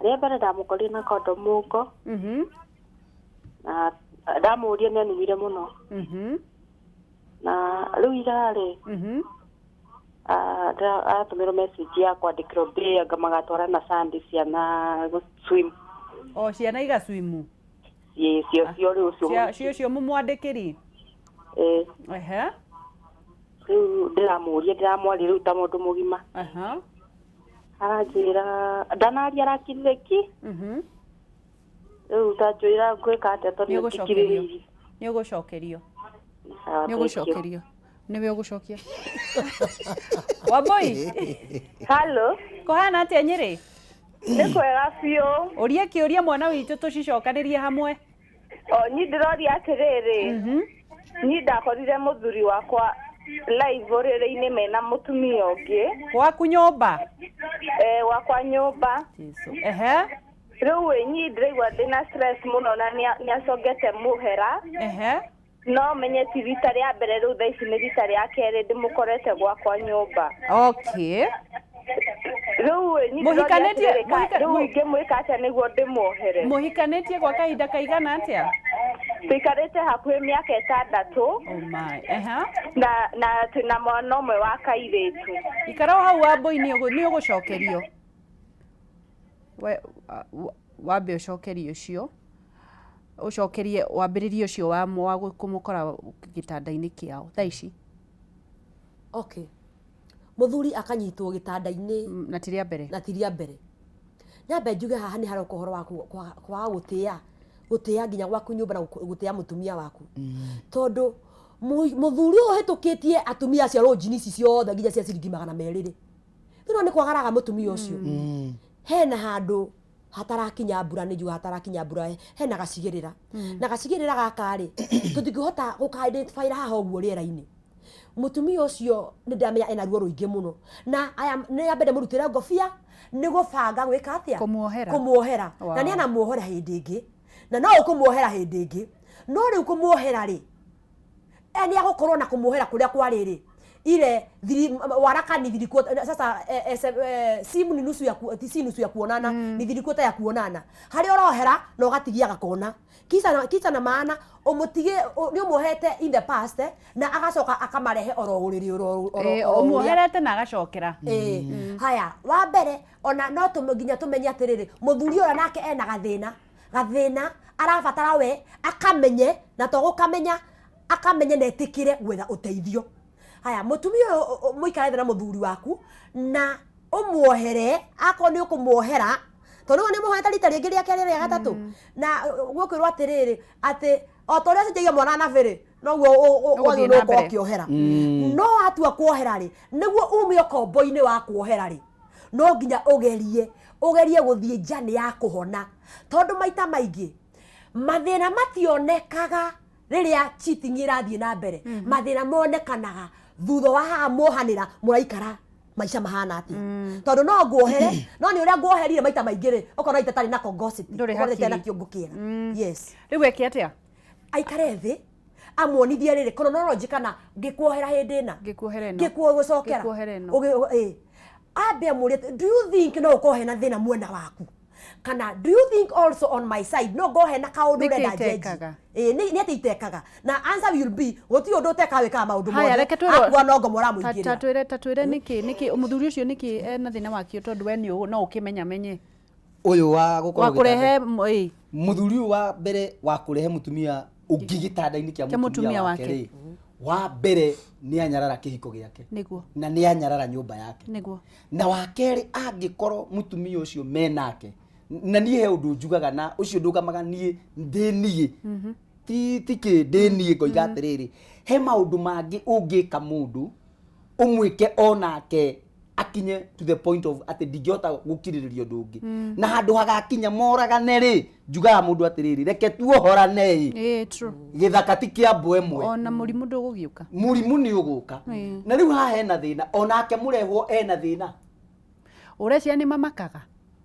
rĩa mbere ndamũkorire na condom mũhuko. Na ndamũria nĩ anumire mũno. Na rĩu ira rĩ, aratũmĩrwo message ya kwandĩkĩrwo mbia anga magatwara na Sunday ciana gũ swim. O ciana igaswimu? Ĩĩ, cio rĩu ũcio. Cio ũcio mũmwandĩkĩri? Ĩĩ. Rĩu ndĩramũria, ndĩramwaria rĩu ta mũndũ mũgima. Aranjĩra ndanaria, arakirire ki. Rĩu tanjũĩra ngwĩka atĩa tondũ Nĩ ũgũcokerio. ndikirĩrĩirie. Nĩ ũgũcokerio. Sawa, Nĩ thank you. ũgũcokerio. Nĩwe ũgũcokia. Wambui. Hello. Kũhana atĩa Nyĩrĩ? Nĩ kwega biũ. Ũria kĩũria mwana witũ tũcicokanĩrie hamwe. O nyi ndĩroria atĩrĩrĩ. Nyi ndakorire mũthuri wakwa live ũrĩrĩ-inĩ mena mũtumia ũngĩ. Gwaku nyũmba? Eh, gwakwa nyũmba. Jesu. Ehe. Rĩu ĩ nyi ndĩraigua ndĩna stress mũno na nĩacongete mũhera. Ehe. No menye ti rita rĩa mbere, rĩu thaa ici nĩ rita rĩa kerĩ ndĩmũkorete gwakwa nyũmba. Okay. Rĩu ĩ nyi ndĩroria atĩrĩrĩ, rĩu ingĩmwĩka atĩa nĩguo ndĩmuohere? Mũhikanĩtie gwa kahinda kaigana atĩa? Tũikarĩte hakuhĩ mĩaka 6. Oh my. Ehe. Na twĩna mwana ũmwe wa kairĩtu. Ikara o hau Wambui, nĩ ũgũcokerio. Wambe ũcokerie ũcio. Ũcokerie wambĩrĩrie ũcio wa kũmũkora gĩtanda-inĩ kĩao thaa ici. Okay. Mũthuri akanyitwo gĩtanda-inĩ na ti rĩa mbere. Na ti rĩa mbere. Nyambe njuge haha nĩ haroka ũhoro wa kwaga gũtĩa, gũtĩa nginya gwaku nyũmba na gũtĩa mũtumia waku. Tondũ mũthuri ũyũ ũhĩtũkĩtie atumia acio rũnjini ici ciothe nginya cia ciringi 200 rĩ. Rĩu nĩ kwagaraga mũtumia ũcio. Hena handũ hatarakinya mbura, nĩ njuga hatarakinya mbura, hena gacigĩrĩra. Na gacigĩrĩra gaka rĩ, tũtingĩhota gũka identify haha ũguo rĩera-inĩ. Mũtumia ũcio nĩ ndĩramenya ena ruo rũingĩ mũno. Na aya nĩ ambe ndĩmũrutĩre ngobia nĩ gũbanga gwĩka atĩa? Kũmuohera. Kũmuohera. Na nĩ anamuohera hĩndĩ ĩngĩ. Na no ũkũmuohera hĩndĩ ĩngĩ. No rĩu kũmuohera rĩ, nĩ agũkorwo na kũmuohera kũrĩa kwarĩ rĩ, ile thiri, waraka ni thiri sasa simu ni nusu ya si nusu ya kuonana, ni thirikuota ya kuonana. Harĩa ũrohera na ũgatigia gakona. Kisa na maana ũmũtige, nĩ ũmuohete in the past, na agacoka akamarehe oro ũrĩrĩ oro oro Ũmuoherete na agacokera. Haya, wa mbere ona no nginya tũmenye atĩrĩrĩ, mũthuri ũrĩa nake ena gathĩna, gathĩna arabatara we akamenye, na to gũkamenya, akamenye na etĩkĩre gwetha ũteithio. Haya, mũtumia ũyũ mũikare thĩ na mũthuri waku na ũmuohere, akorwo nĩ ũkũmuohera, tondũ nĩ mũhoete rita rĩngĩ rĩa kerĩ rĩa gatatũ. Na gũkwĩrwo atĩrĩrĩ, atĩ o ta ũrĩa ũcenjagia mwana na bĩrĩ, noguo Ũgũthiĩ wagĩrĩirwo na gũkorwo mbere. ũkĩohera. No watua kuohera rĩ, nĩguo ume ũkombo-inĩ wa kuohera rĩ, no nginya ũgerie gũthiĩ njani ya kũhona. Tondũ maita maingĩ mathĩna mationekaga rĩrĩa cheating ĩrathiĩ na mbere. Mathĩna monekanaga thutha wa haha muohanĩra mũraikara maica mahana atĩa. Tondũ no nguohere, no nĩ ũrĩa nguoherire maita maingĩ rĩ, ũkona itatarĩ na kongosity, Ndũrĩ ũkona itarĩ na hakiri. kĩongo kĩega. Yes. Rĩu eke atĩa? Aikare thĩ, amuonithie rĩrĩ chronology kana ngĩkuohera hĩndĩ ĩna. Ngĩkuohera ĩno. Ngĩkuo gũcokera. Ngĩkuohera ĩno. Ambe amũrie, do you think no ũkorwo hena thĩna mwena waku? Kana do you think also on my side no ngorwo hena kaũndũ Nĩkĩ ũrenda njenjie? itekaga? Nĩ atĩ itekaga. Na answer will be gũtirĩ ũndũ ũtekaga, wĩkaga maũndũ Haya, mothe. reke twĩrwo- Akua no ngomo ũramũingĩrĩra. Ta twĩre nĩkĩ mũthuri ũcio nĩkĩ ena thĩna wakĩo, tondũ we nĩ no ũkĩmenya menye. Ũyũ wa gũkorwo Wa kũrehe gĩtanda. Ĩ. Mũthuri ũyũ wa mbere wa kũrehe mũtumia ũngĩ gĩtanda-inĩ kĩa Kĩa mũtumia mũtumia wake wake. rĩ, wa mbere nĩ anyarara kĩhiko gĩake. Na nĩ anyarara nyũmba yake. Na wa kerĩ, angĩkorwo mũtumia ũcio menake, na niĩ he ũndũ njugaga na ũcio ndũgamaga niĩ ndĩ niĩ, ti kĩ ndĩ niĩ ngoiga atĩrĩrĩ, he maũndũ mangĩ ũngĩka mũndũ ũmwĩke onake akinye to the point of atĩ ndingĩhota gũkirĩrĩria ũndũ ũngĩ. Na handũ hagakinya moragane rĩ, njugaga mũndũ atĩrĩrĩ, reke tuohorane ĩ. True. Gĩthaka ti kĩa mbwa ĩmwe. Ona mũrimũ ndũgũgĩũka. Mũrimũ nĩ ũgũka. Na rĩu haha hena thĩna, onake mũrehwo ena thĩna. Ũreciria nĩ mamakaga?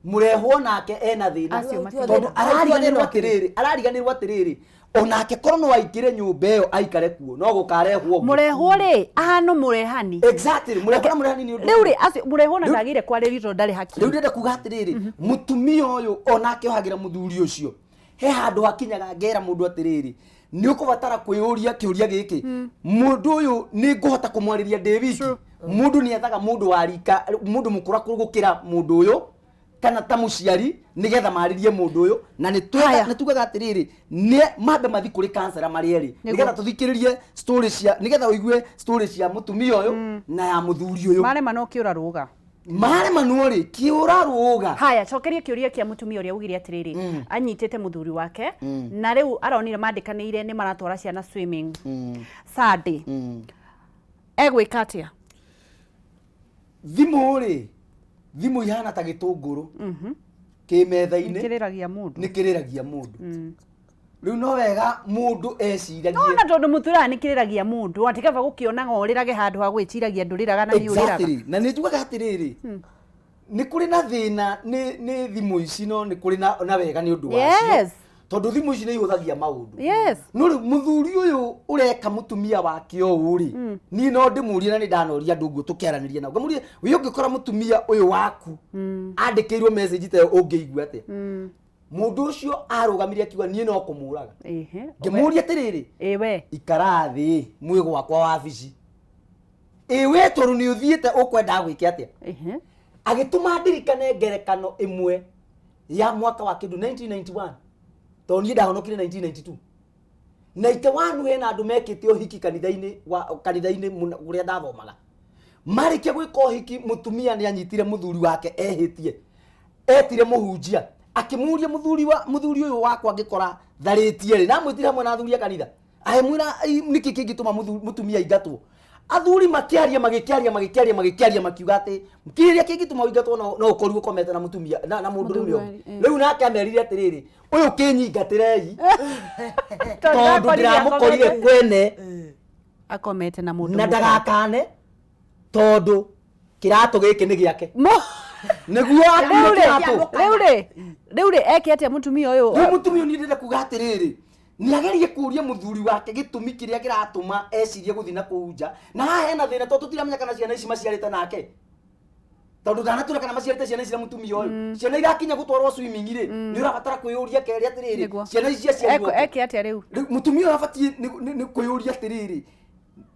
Mũrehwo nake ena thĩna. Acio Tondũ matirĩ. arariganĩrwo atĩrĩrĩ, arariganĩrwo atĩrĩrĩ, onake korwo no aikire nyũmba ĩyo aikare kuo, no gũkarehwo ũngĩ. Mũrehwo rĩ, ahano mũrehani. Exactly, mũrehwo na mũrehani nĩ ũndũ. Rĩu rĩ, acio mũrehwo na ndagĩrĩire kwarĩrio tondũ ndarĩ hakiri. Rĩu ndĩrenda kuga atĩrĩrĩ, mũtumia ũyũ onake ohagĩra mũthuri ũcio. He handũ hakinyaga ngera mũndũ atĩrĩrĩ, nĩ ũkũbatara kwĩyũria kĩũria gĩkĩ. Mũndũ ũyũ nĩ ngũhota kũmwarĩria ndĩ wiki. Mũndũ nĩ ethaga mũndũ wa rika, mũndũ mũkũrakũrũ gũkĩra mũndũ ũyũ. Kana ta mũciari, nĩgetha marĩrie mũndũ ũyũ, na nĩ Haya. nĩ tugaga atĩrĩrĩ, nĩ mambe mathi kũrĩ counselor marĩ erĩ, nĩgetha tũthikĩrĩrie story cia, nĩgetha ũigue story cia mũtumia ũyũ na ya mũthuri ũyũ. Marema no kĩũra rũga. Maremanwo rĩ, kĩũra rũga. Haya, cokeria kĩũria kĩa mũtumia ũrĩa ugire atĩrĩrĩ, anyitĩte mũthuri wake na rĩu aronire mandĩkanĩire nĩ maratwara ciana swimming Sunday, egwĩka atĩa? Thimũ rĩ, thimũ ihana ta gĩtũngũrũ kĩ metha-inĩ. Kĩrĩragia mũndũ. Nĩ kĩrĩragia mũndũ. Rĩu no wega mũndũ eciragie. Nona tondũ mũturaga nĩ kĩrĩragia mũndũ, atĩ kaba gũkĩonaga ũrĩrage handũ ha gwĩciragia ndũrĩraga na nĩ ũrĩraga. Exactly. Na nĩ njugaga atĩrĩrĩ, nĩ kũrĩ na thĩna nĩ thimũ ici, no nĩ kũrĩ na wega nĩ ũndũ wacio. Tondũ thimũ ici nĩ ihũthagia maũndũ. No rĩu mũthuri ũyũ ũreka mũtumia wake ũũ rĩ, niĩ no ndĩmũrie, na nĩ ndanoria andũ ũguo tũkĩaranĩria nao, ngamũria, we ũngĩkora mũtumia ũyũ waku andĩkĩirwo message ta ĩyo, ũngĩigua atĩa? Mũndũ ũcio arũgamire akiuga, niĩ no kũmũraga. Ngĩmũria atĩrĩrĩ, Ĩwe. Ikara thĩ mwĩ gwakwa wabici, ĩwe tondũ nĩ ũthiĩte, ũkwenda gwĩke atĩa? Agĩtũma ndirikane ngerekano ĩmwe ya mwaka wa kĩndũ 1991, tondũ niĩ ndahonokire 1992. 91 hena andũ mekĩte ũhiki kanitha-inĩ wa kanitha-inĩ kũrĩa ndathomaga. Marĩkia gwĩka ũhiki, mũtumia nĩ anyitire mũthuri wake ehĩtie, etire mũhunjia, akĩmũria, mũthuri wa mũthuri ũyũ wakwa ngĩkora tharĩtie rĩ, namwĩtire hamwe na athuri a kanitha, akĩmwĩra, nĩkĩ kĩngĩtũma mũtumia aingatwo? Athuri makĩaria, magĩkĩaria, magĩkĩaria, magĩkĩaria, makiuga atĩ kĩrĩa kĩngĩtũma ũingatwo no ũkorirwo ũkomete na mũtumia na mũndũrũme ũngĩ. Rĩu nake amerire atĩrĩrĩ, ũyũ kĩnyingatĩrei, tondũ ndĩramũkorire kwene akomete na mũndũ na ndagakane, tondũ kĩratũ gĩkĩ nĩ gĩake. Nĩguo akuire kĩratũ. Rĩu rĩ, eke atĩa mũtumia ũyũ? Rĩu mũtumia ũyũ, niĩ ndĩrenda kuga atĩrĩrĩ, nĩ agerie kũria mũthuri wake gĩtũmi kĩrĩa kĩratũma ecirie gũthiĩ na kũu nja. Na haha hena thĩna, tondũ tũtiramenya kana ciana ici maciarĩte nake, tondũ ndanatwĩra kana maciarĩte ciana ici na mũtumia ũyũ. Ciana irakinya gũtwarwo swimming rĩ, nĩ ũrabatara kwĩyũria kerĩ atĩrĩrĩ, ciana ici ciaciarirwo kũ? Eke atĩa rĩu? Rĩu mũtumia ũyũ abatiĩ nĩ kwĩyũria atĩrĩrĩ,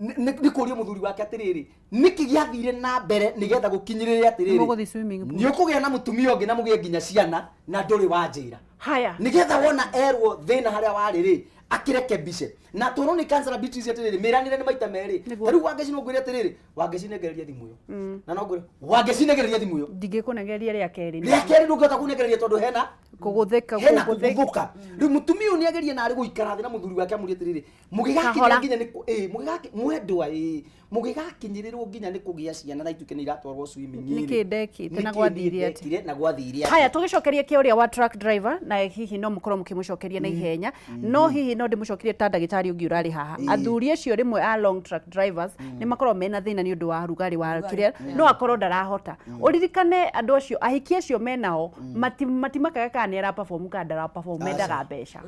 nĩ kũria mũthuri wake atĩrĩrĩ, nĩkĩ gĩathire na mbere nĩgetha gũkinyĩrĩre atĩrĩrĩ Mũgũthiĩ swimming pool. Nĩ ũkũgĩa na mũtumia ũngĩ na mũgĩe nginya ciana na ndũrĩ wanjĩra? Haya. Nĩgetha wona erwo thĩna harĩa warĩ rĩ, akĩrekebishe. Na tondũ nĩ counselor Beatrice, atĩrĩrĩ, mĩranĩre nĩ maita merĩ. Ta rĩu Wangeci, no ngwĩre atĩrĩrĩ, Wangeci, nengereria thimũ ĩyo, na no ngwĩre, Wangeci, nengereria thimũ ĩyo. Ndingĩkũnengereria rĩa kerĩ. Rĩa kerĩ ndũngĩhota kũnengereria tondũ hena kũgũthĩka. Hena kũgũthĩka. Kũgũthũka. Rĩu mũtumia ũyũ nĩ agerie narĩ gũikara thĩ na mũthuri wake, amũrie atĩrĩrĩ, mũgĩgakinyĩra Kahora. nginya nĩ ĩ mũgĩgaki mwendwa, ĩ mũgĩgakinyĩrĩrwo nginya nĩ kũgĩa ciana na ituĩke nĩ iratwarwo swimming rĩ, Nĩkĩ ndekĩte na nĩkĩ gwathire niĩ atĩa? ndekire na gwathire atĩa? Haya, tũgĩcokeria kĩa ũrĩa wa truck driver, na hihi no mũkorwo mũkĩmũcokeria na ihenya, no hihi no ndĩmũcokerie ta ndagĩtarĩ ũngĩ ũrarĩ haha. Athuri acio rĩmwe a long truck drivers nĩ makoragwo mena thĩna nĩ ũndũ wa rugarĩ wa kĩrĩa, no akorwo ndarahota. Ũririkane andũ acio, ahiki acio menao, matimakaga kana nĩ ara perform kana ndara perform, mendaga mbeca.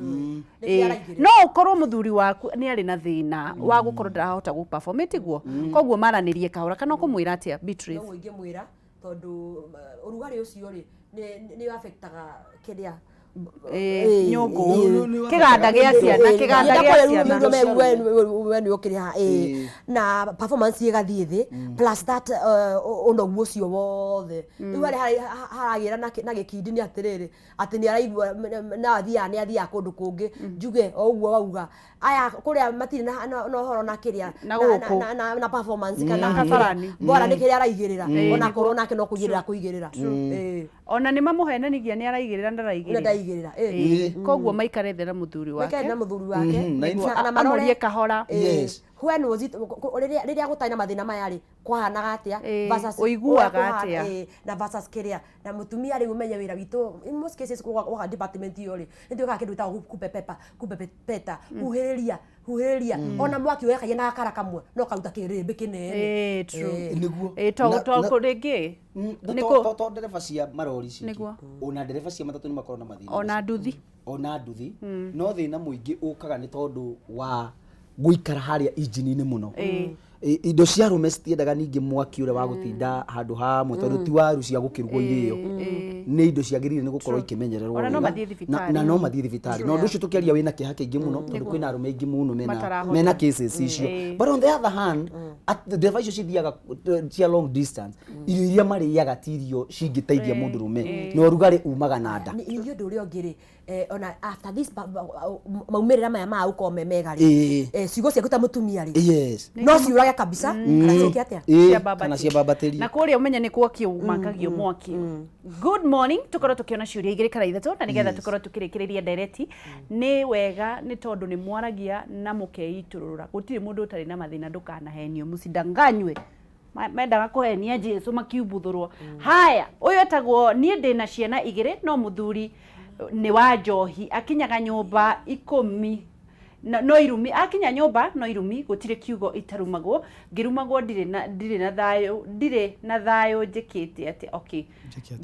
Nĩkĩo araigĩrĩra. No ũkorwo mũthuri waku nĩ arĩ na thĩna wa gũkorwo ndarahota gũ perform, ĩtiguo? Koguo maranĩrie kahora, kana ũkũmwĩra atĩa, Beatrice? Noguo ingĩmwĩra, tondũ ũrugarĩ ũcio rĩ, nĩ affectaga kĩrĩa Nyũngũ, kĩganda gĩa ciana, kĩganda gĩa ciana. We nĩ ũkĩrĩ na performance ĩgathiĩ thĩ, plus that ũnogu ũcio wothe. Rĩu harĩa haragĩra na gĩkindi nĩ atĩrĩrĩ, atĩ nĩ araigua no athiaga, nĩ athiaga kũndũ kũngĩ. Njuge o ũguo wauga, aya kũrĩa matirĩ na ũhoro na kĩrĩa Na gũkũ. na performance kana Kabarani. Bora nĩ kĩrĩa araigĩrĩra, ona korwo nake no kũigĩrĩra kũigĩrĩra. Ona nĩ mamũhenanigia nĩ araigĩrĩra, Na ndaraigĩrĩra. Ndaigĩrĩra. Koguo maikare thĩ na mũthuri wake. Maikare na mũthuri wake. Na Na marore Amũrie kahora. When was it, rĩrĩa gũtarĩ na mathĩna maya rĩ, kwahanaga atĩa versus Ũiguaga ũrĩa kũhana, atĩa? Na versus kĩrĩa na mũtumia rĩu ũmenye wĩra witũ in most cases gwa department ĩyo rĩ, nĩ twĩkaga kĩndũ gĩtagwo kupepepa, kupepeta, huhĩrĩria, huhĩrĩria. Ona mwaki wekagia na gakara kamwe no karuta kĩrĩmbĩ kĩnene. True. Nĩguo. To to rĩngĩ Na to ndereba cia marori ici, ona ndereba cia matatũ nĩ makoragwo na mathĩna ona macio. Nduthi. Ona nduthi. No thĩna mũingĩ ũkaga nĩ tondũ wa gũikara harĩa injini-inĩ mũno. Indo cia arũme citiendaga ningĩ mwaki ũrĩa wa gũtinda handũ hamwe, tondũ ti waru cia gũkĩrugwo irĩo, nĩ indo ciagĩrĩire nĩ gũkorwo ikĩmenyererwo Ona no wega. mathiĩ thibitarĩ. Na no mathiĩ thibitarĩ. Na ũndũ ũcio tũkĩaria wĩna kĩeha kĩingĩ mũno, tondũ kwĩna arũme aingĩ mũno mena Matarahota. Mena cases icio. But on the other hand, Ndereba icio cithiaga cia long distance, irio iria marĩaga ti irio cingĩteithia mũndũrũme, na ũrugarĩ umaga na nda. Ningĩ ũndũ ũrĩa ũngĩ rĩ, ona after this maumĩrĩra maya ma gũkorwo me mega rĩ, ciugo ciaku ta mũtumia rĩ, no ciũrage kabisa kana ciĩke atĩa? Kana ciambambatĩrie. Na kũrĩa ũmenye nĩ kwakio makagio mwaki. Good morning, tũkorwo tũkĩona ciũria igĩrĩ kana ithatũ na nĩgetha tũkorwo tũkĩrĩkĩrĩria ndereti. Nĩ wega nĩ tondũ nĩ mwaragia na mũkeitũrũra. Gũtirĩ mũndũ ũtarĩ na mathĩna, ndũkanahenio, mũcindanganywe. Mendaga kũhenia Jesu makiumbuthũrwo. Haya, ũyũ etagwo niĩ ndĩna ciana igĩrĩ no mũthuri nĩ wa njohi, akinyaga nyũmba 10 no irumi, akinya nyũmba no irumi, gũtirĩ kiugo itarumagwo, ngĩrumagwo ndirĩ na, ndirĩ na thayũ, ndirĩ na thayũ njĩkĩte atĩa? Okay,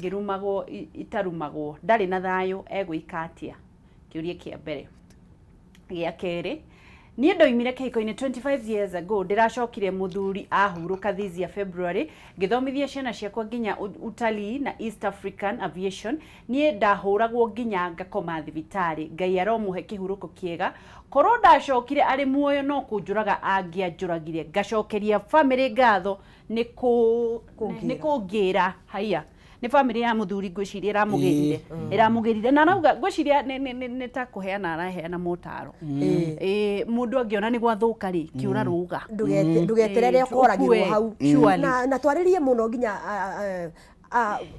ngĩrumagwo itarumagwo, ndarĩ na thayũ, egwĩka atĩa? Kĩũria kĩa mbere. Gĩa kerĩ, niĩ ndoimire kĩhiko-inĩ 25 years ago, ndĩracokire mũthuri ahurũka this year February, ngĩthomithia ciana ciakwa nginya utalii na East African Aviation. Niĩ ndahũragwo nginya ngakoma thibitarĩ. Ngai aromũhe kĩhurũko kĩega. Korwo ndacokire arĩ muoyo no kũnjũraga angĩanjũragire. Ngacokeria family ngatho nĩ kũngĩra. Haiya, nĩ family ya mũthuri ngwĩciria ĩramũgĩrire, ĩramũgĩrire na arauga ngwĩciria nĩ ta kũheana araheana motaro. Mũndũ angĩona nĩ gwathũka rĩ, kĩũra rũga. Ndũgeterere ũkoragĩrwo hau. Na twarĩrie mũno nginya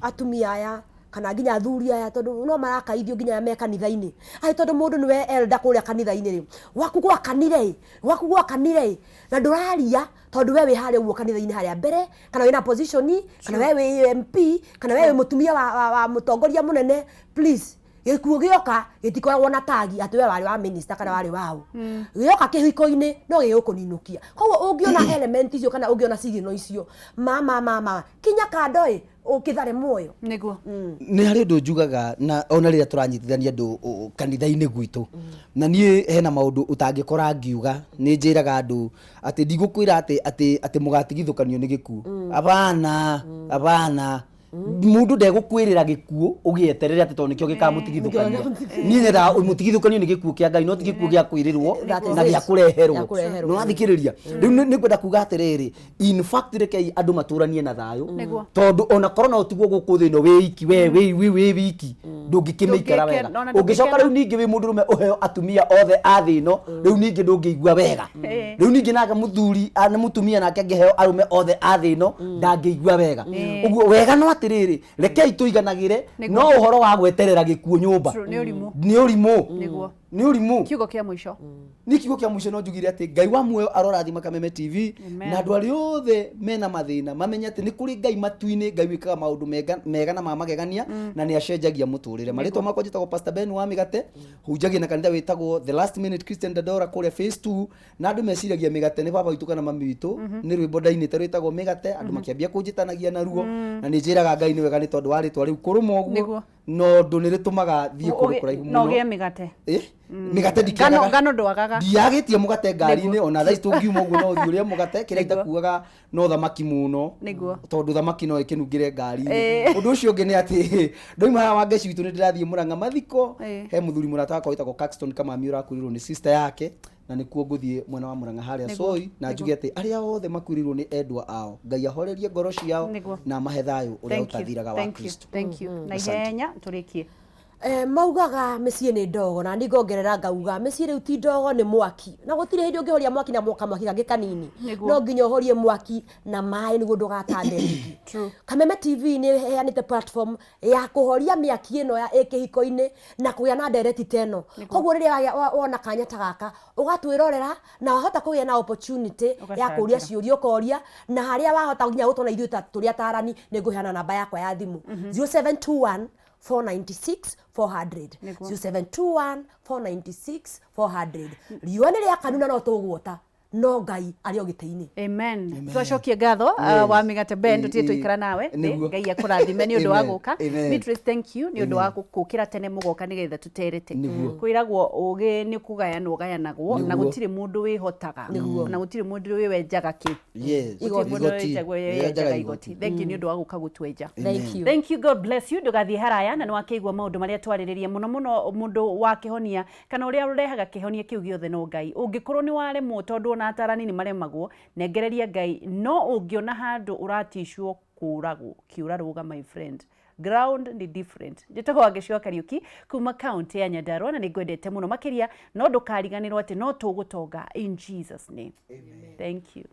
atumia aya kana nginya athuri aya, tondũ no marakaithio nginya me kanitha-inĩ. Ai tondũ mũndũ nĩwe elder kũrĩa kanitha-inĩ rĩ, gwaku gwakanire ĩ, gwaku gwakanire ĩ, na ndũraria tondũ we wĩ harĩa ũguo kanitha-inĩ harĩa mbere, kana wĩna position, kana we wĩ MP, kana we wĩ mũtumia wa mũtongoria mũnene. Please, gĩkuũ gĩoka gĩtikoragwo na tagi atĩ we warĩ wa minister kana warĩ waũ. Gĩoka kĩhiko-inĩ no gĩgũkũninũkia. Koguo ũngĩona element icio kana ũngĩona signal icio, ma kinya kando ĩ, ũkĩthare muoyo. Nĩguo. Nĩ harĩ ũndũ njugaga na ona rĩrĩa tũranyitithania andũ kanitha-inĩ gwitũ, na niĩ hena maũndũ ũtangĩkora ngiuga, nĩ njĩraga andũ atĩ ndigũkwĩra atĩ mũgatigithũkanio nĩ gĩkuũ. Abana, abana. Mũndũ ndegũkwĩrĩra gĩkuũ ũgĩeterere atĩ tondũ nĩkĩo gĩkamũtigithũkania. Niĩ nyendaga mũtigithũkanio nĩ gĩkuũ kĩa Ngai, no ti gĩkuũ gĩa kwĩrĩrwo na gĩa kũreherwo. Nĩ wathikĩrĩria? Rĩu nĩ ngwenda kuga atĩrĩrĩ, in fact rekei andũ matũranie na thayũ, tondũ ona korwo no ũtigwo gũkũ thĩ ĩno wĩ iki, we wĩ wiki, ndũngĩkĩmĩikara wega. Ũngĩcoka rĩu ningĩ wĩ mũndũrũme ũheo atumia othe a thĩ ĩno, rĩu ningĩ ndũngĩigua wega. Rĩu ningĩ nake mũthuri, nĩ mũtumia nake angĩheo arũme othe a thĩ ĩno, ndangĩigua wega. Ũguo wega no atĩrĩrĩ, rekei tũiganagĩre, no ũhoro wa gweterera gĩkuũ nyũmba nĩ ũrimũ. Nĩ ũrimũ. Nĩ ũrimũ. Kiugo kĩa mũico. Nĩ kiugo kĩa mũico no njugire atĩ Ngai wa muoyo arorathima Kameme TV na andũ arĩa othe mena mathĩna mamenye atĩ nĩ kũrĩ Ngai matu-inĩ, Ngai wĩkaga maũndũ mega na ma magegania, na nĩ acenjagia mũtũrĩre. Marĩtwa makwa njĩtagwo Pastor Ben wa Mĩgate, hunjagia na kanitha wĩtagwo The Last Minute Christian Dandora kũrĩa Phase 2, na andũ meciragia mĩgate nĩ baba witũ kana mami witũ, nĩ rwĩmbo ndainĩte rwĩtagwo Mĩgate, andũ makĩambia kũnjĩtanagia naruo, na nĩ njĩraga Ngai nĩ wega nĩ tondũ wa rĩtwa rĩu kũrũma ũguo, no ũndũ nĩ rĩtũmaga thiĩ kũndũ kũraihu mũno. No ũgĩe mĩgate. Mĩgate ndikĩagaga. Ngano ndwagaga. Ndiagĩtie mũgate ngari-inĩ, ona thaa ici tũngiuma ũguo no ũthiĩ ũrĩe mũgate, kĩrĩa itakuaga no thamaki mũno. Tondũ thamaki no ĩkĩnungĩre ngari-inĩ. Ũndũ ũcio ũngĩ nĩ atĩ ndoima haha Wangeci witũ nĩ ndĩrathiĩ Mũrang'a mathiko, he mũthuri mũrata wakwa wĩtagwo Caxton Kamami ũrakuĩrĩirwo nĩ sister yake, na nĩkuo ngũthiĩ mwena wa Mũrang'a harĩa Soi, na njuge atĩ arĩa othe makuĩrĩirwo nĩ endwa ao, Ngai ahorerie ngoro ciao na amahe thayũ ũrĩa ũtathiraga wa Kristo. Thank you. Na ihenya tũrĩkie. Maugaga mĩciĩ nĩ ndogo, na niĩ ngongerera ngauga mĩciĩ rĩu ti ndogo, nĩ mwaki, na gũtirĩ hĩndĩ ũngĩhoria mwaki na kamwaki kangĩ kanini, no nginya ũhorie mwaki na maĩ nĩguo ndũgatambe rĩngĩ. Kameme TV nĩ ĩheanĩte platform ya kũhoria mĩaki ĩno ya ĩ kĩhiko-inĩ na kũgĩa na ndereti ta ĩno. Koguo rĩrĩa wona kanya ta gaka ũgatwĩrorera na wahota kũgĩa na opportunity ya kũria ciũria ũkoria, na harĩa wahota nginya gũtwona ithuĩ ta tũrĩ atarani, nĩ ngũheana namba yakwa ya thimũ 0721 496 400, 0721 496 400. Riũa nĩ rĩakanu na no tũgwota, no Ngai arĩ o gĩtĩ-inĩ. Amen. Twacokie ngatho wa Mĩgate Ben, tũtige tũikara nawe. Ngai akũrathime nĩ ũndũ wa gũka. Beatrice, thank you nĩ ũndũ wa gũkĩra tene mũgoka nĩgetha tũterete. Kwĩragwo ũgĩ nĩ kũgayanwo ũgayanagwo, na gũtirĩ mũndũ wĩhotaga, na gũtirĩ mũndũ wĩwenjaga kĩ. Igoti. Igoti. Thank you nĩ ũndũ wa gũka gũtwenja. Thank you. Thank you, God bless you. Ndũgathiĩ haraya na nĩ wakĩigua maũndũ marĩa twarĩrĩria mũno mũno, mũndũ wa kĩhonia kana ũrĩa ũrehaga kĩhonia kĩu gĩothe no Ngai. Ũngĩkorwo nĩ waremwo tondũ ona Ona atarani nĩ maremagwo. Nengereria Ngai. No ũngĩona handũ ũraticwo kũragwo, kĩũra rũga my friend. Ground ni different. Njĩtagwo Wangeci wa Kariũki kuma kaunti ya Nyandarua na nĩngwendete mũno makĩria, no ndũkariganĩrwo atĩ no tũgũtonga in Jesus name. Amen. Thank you.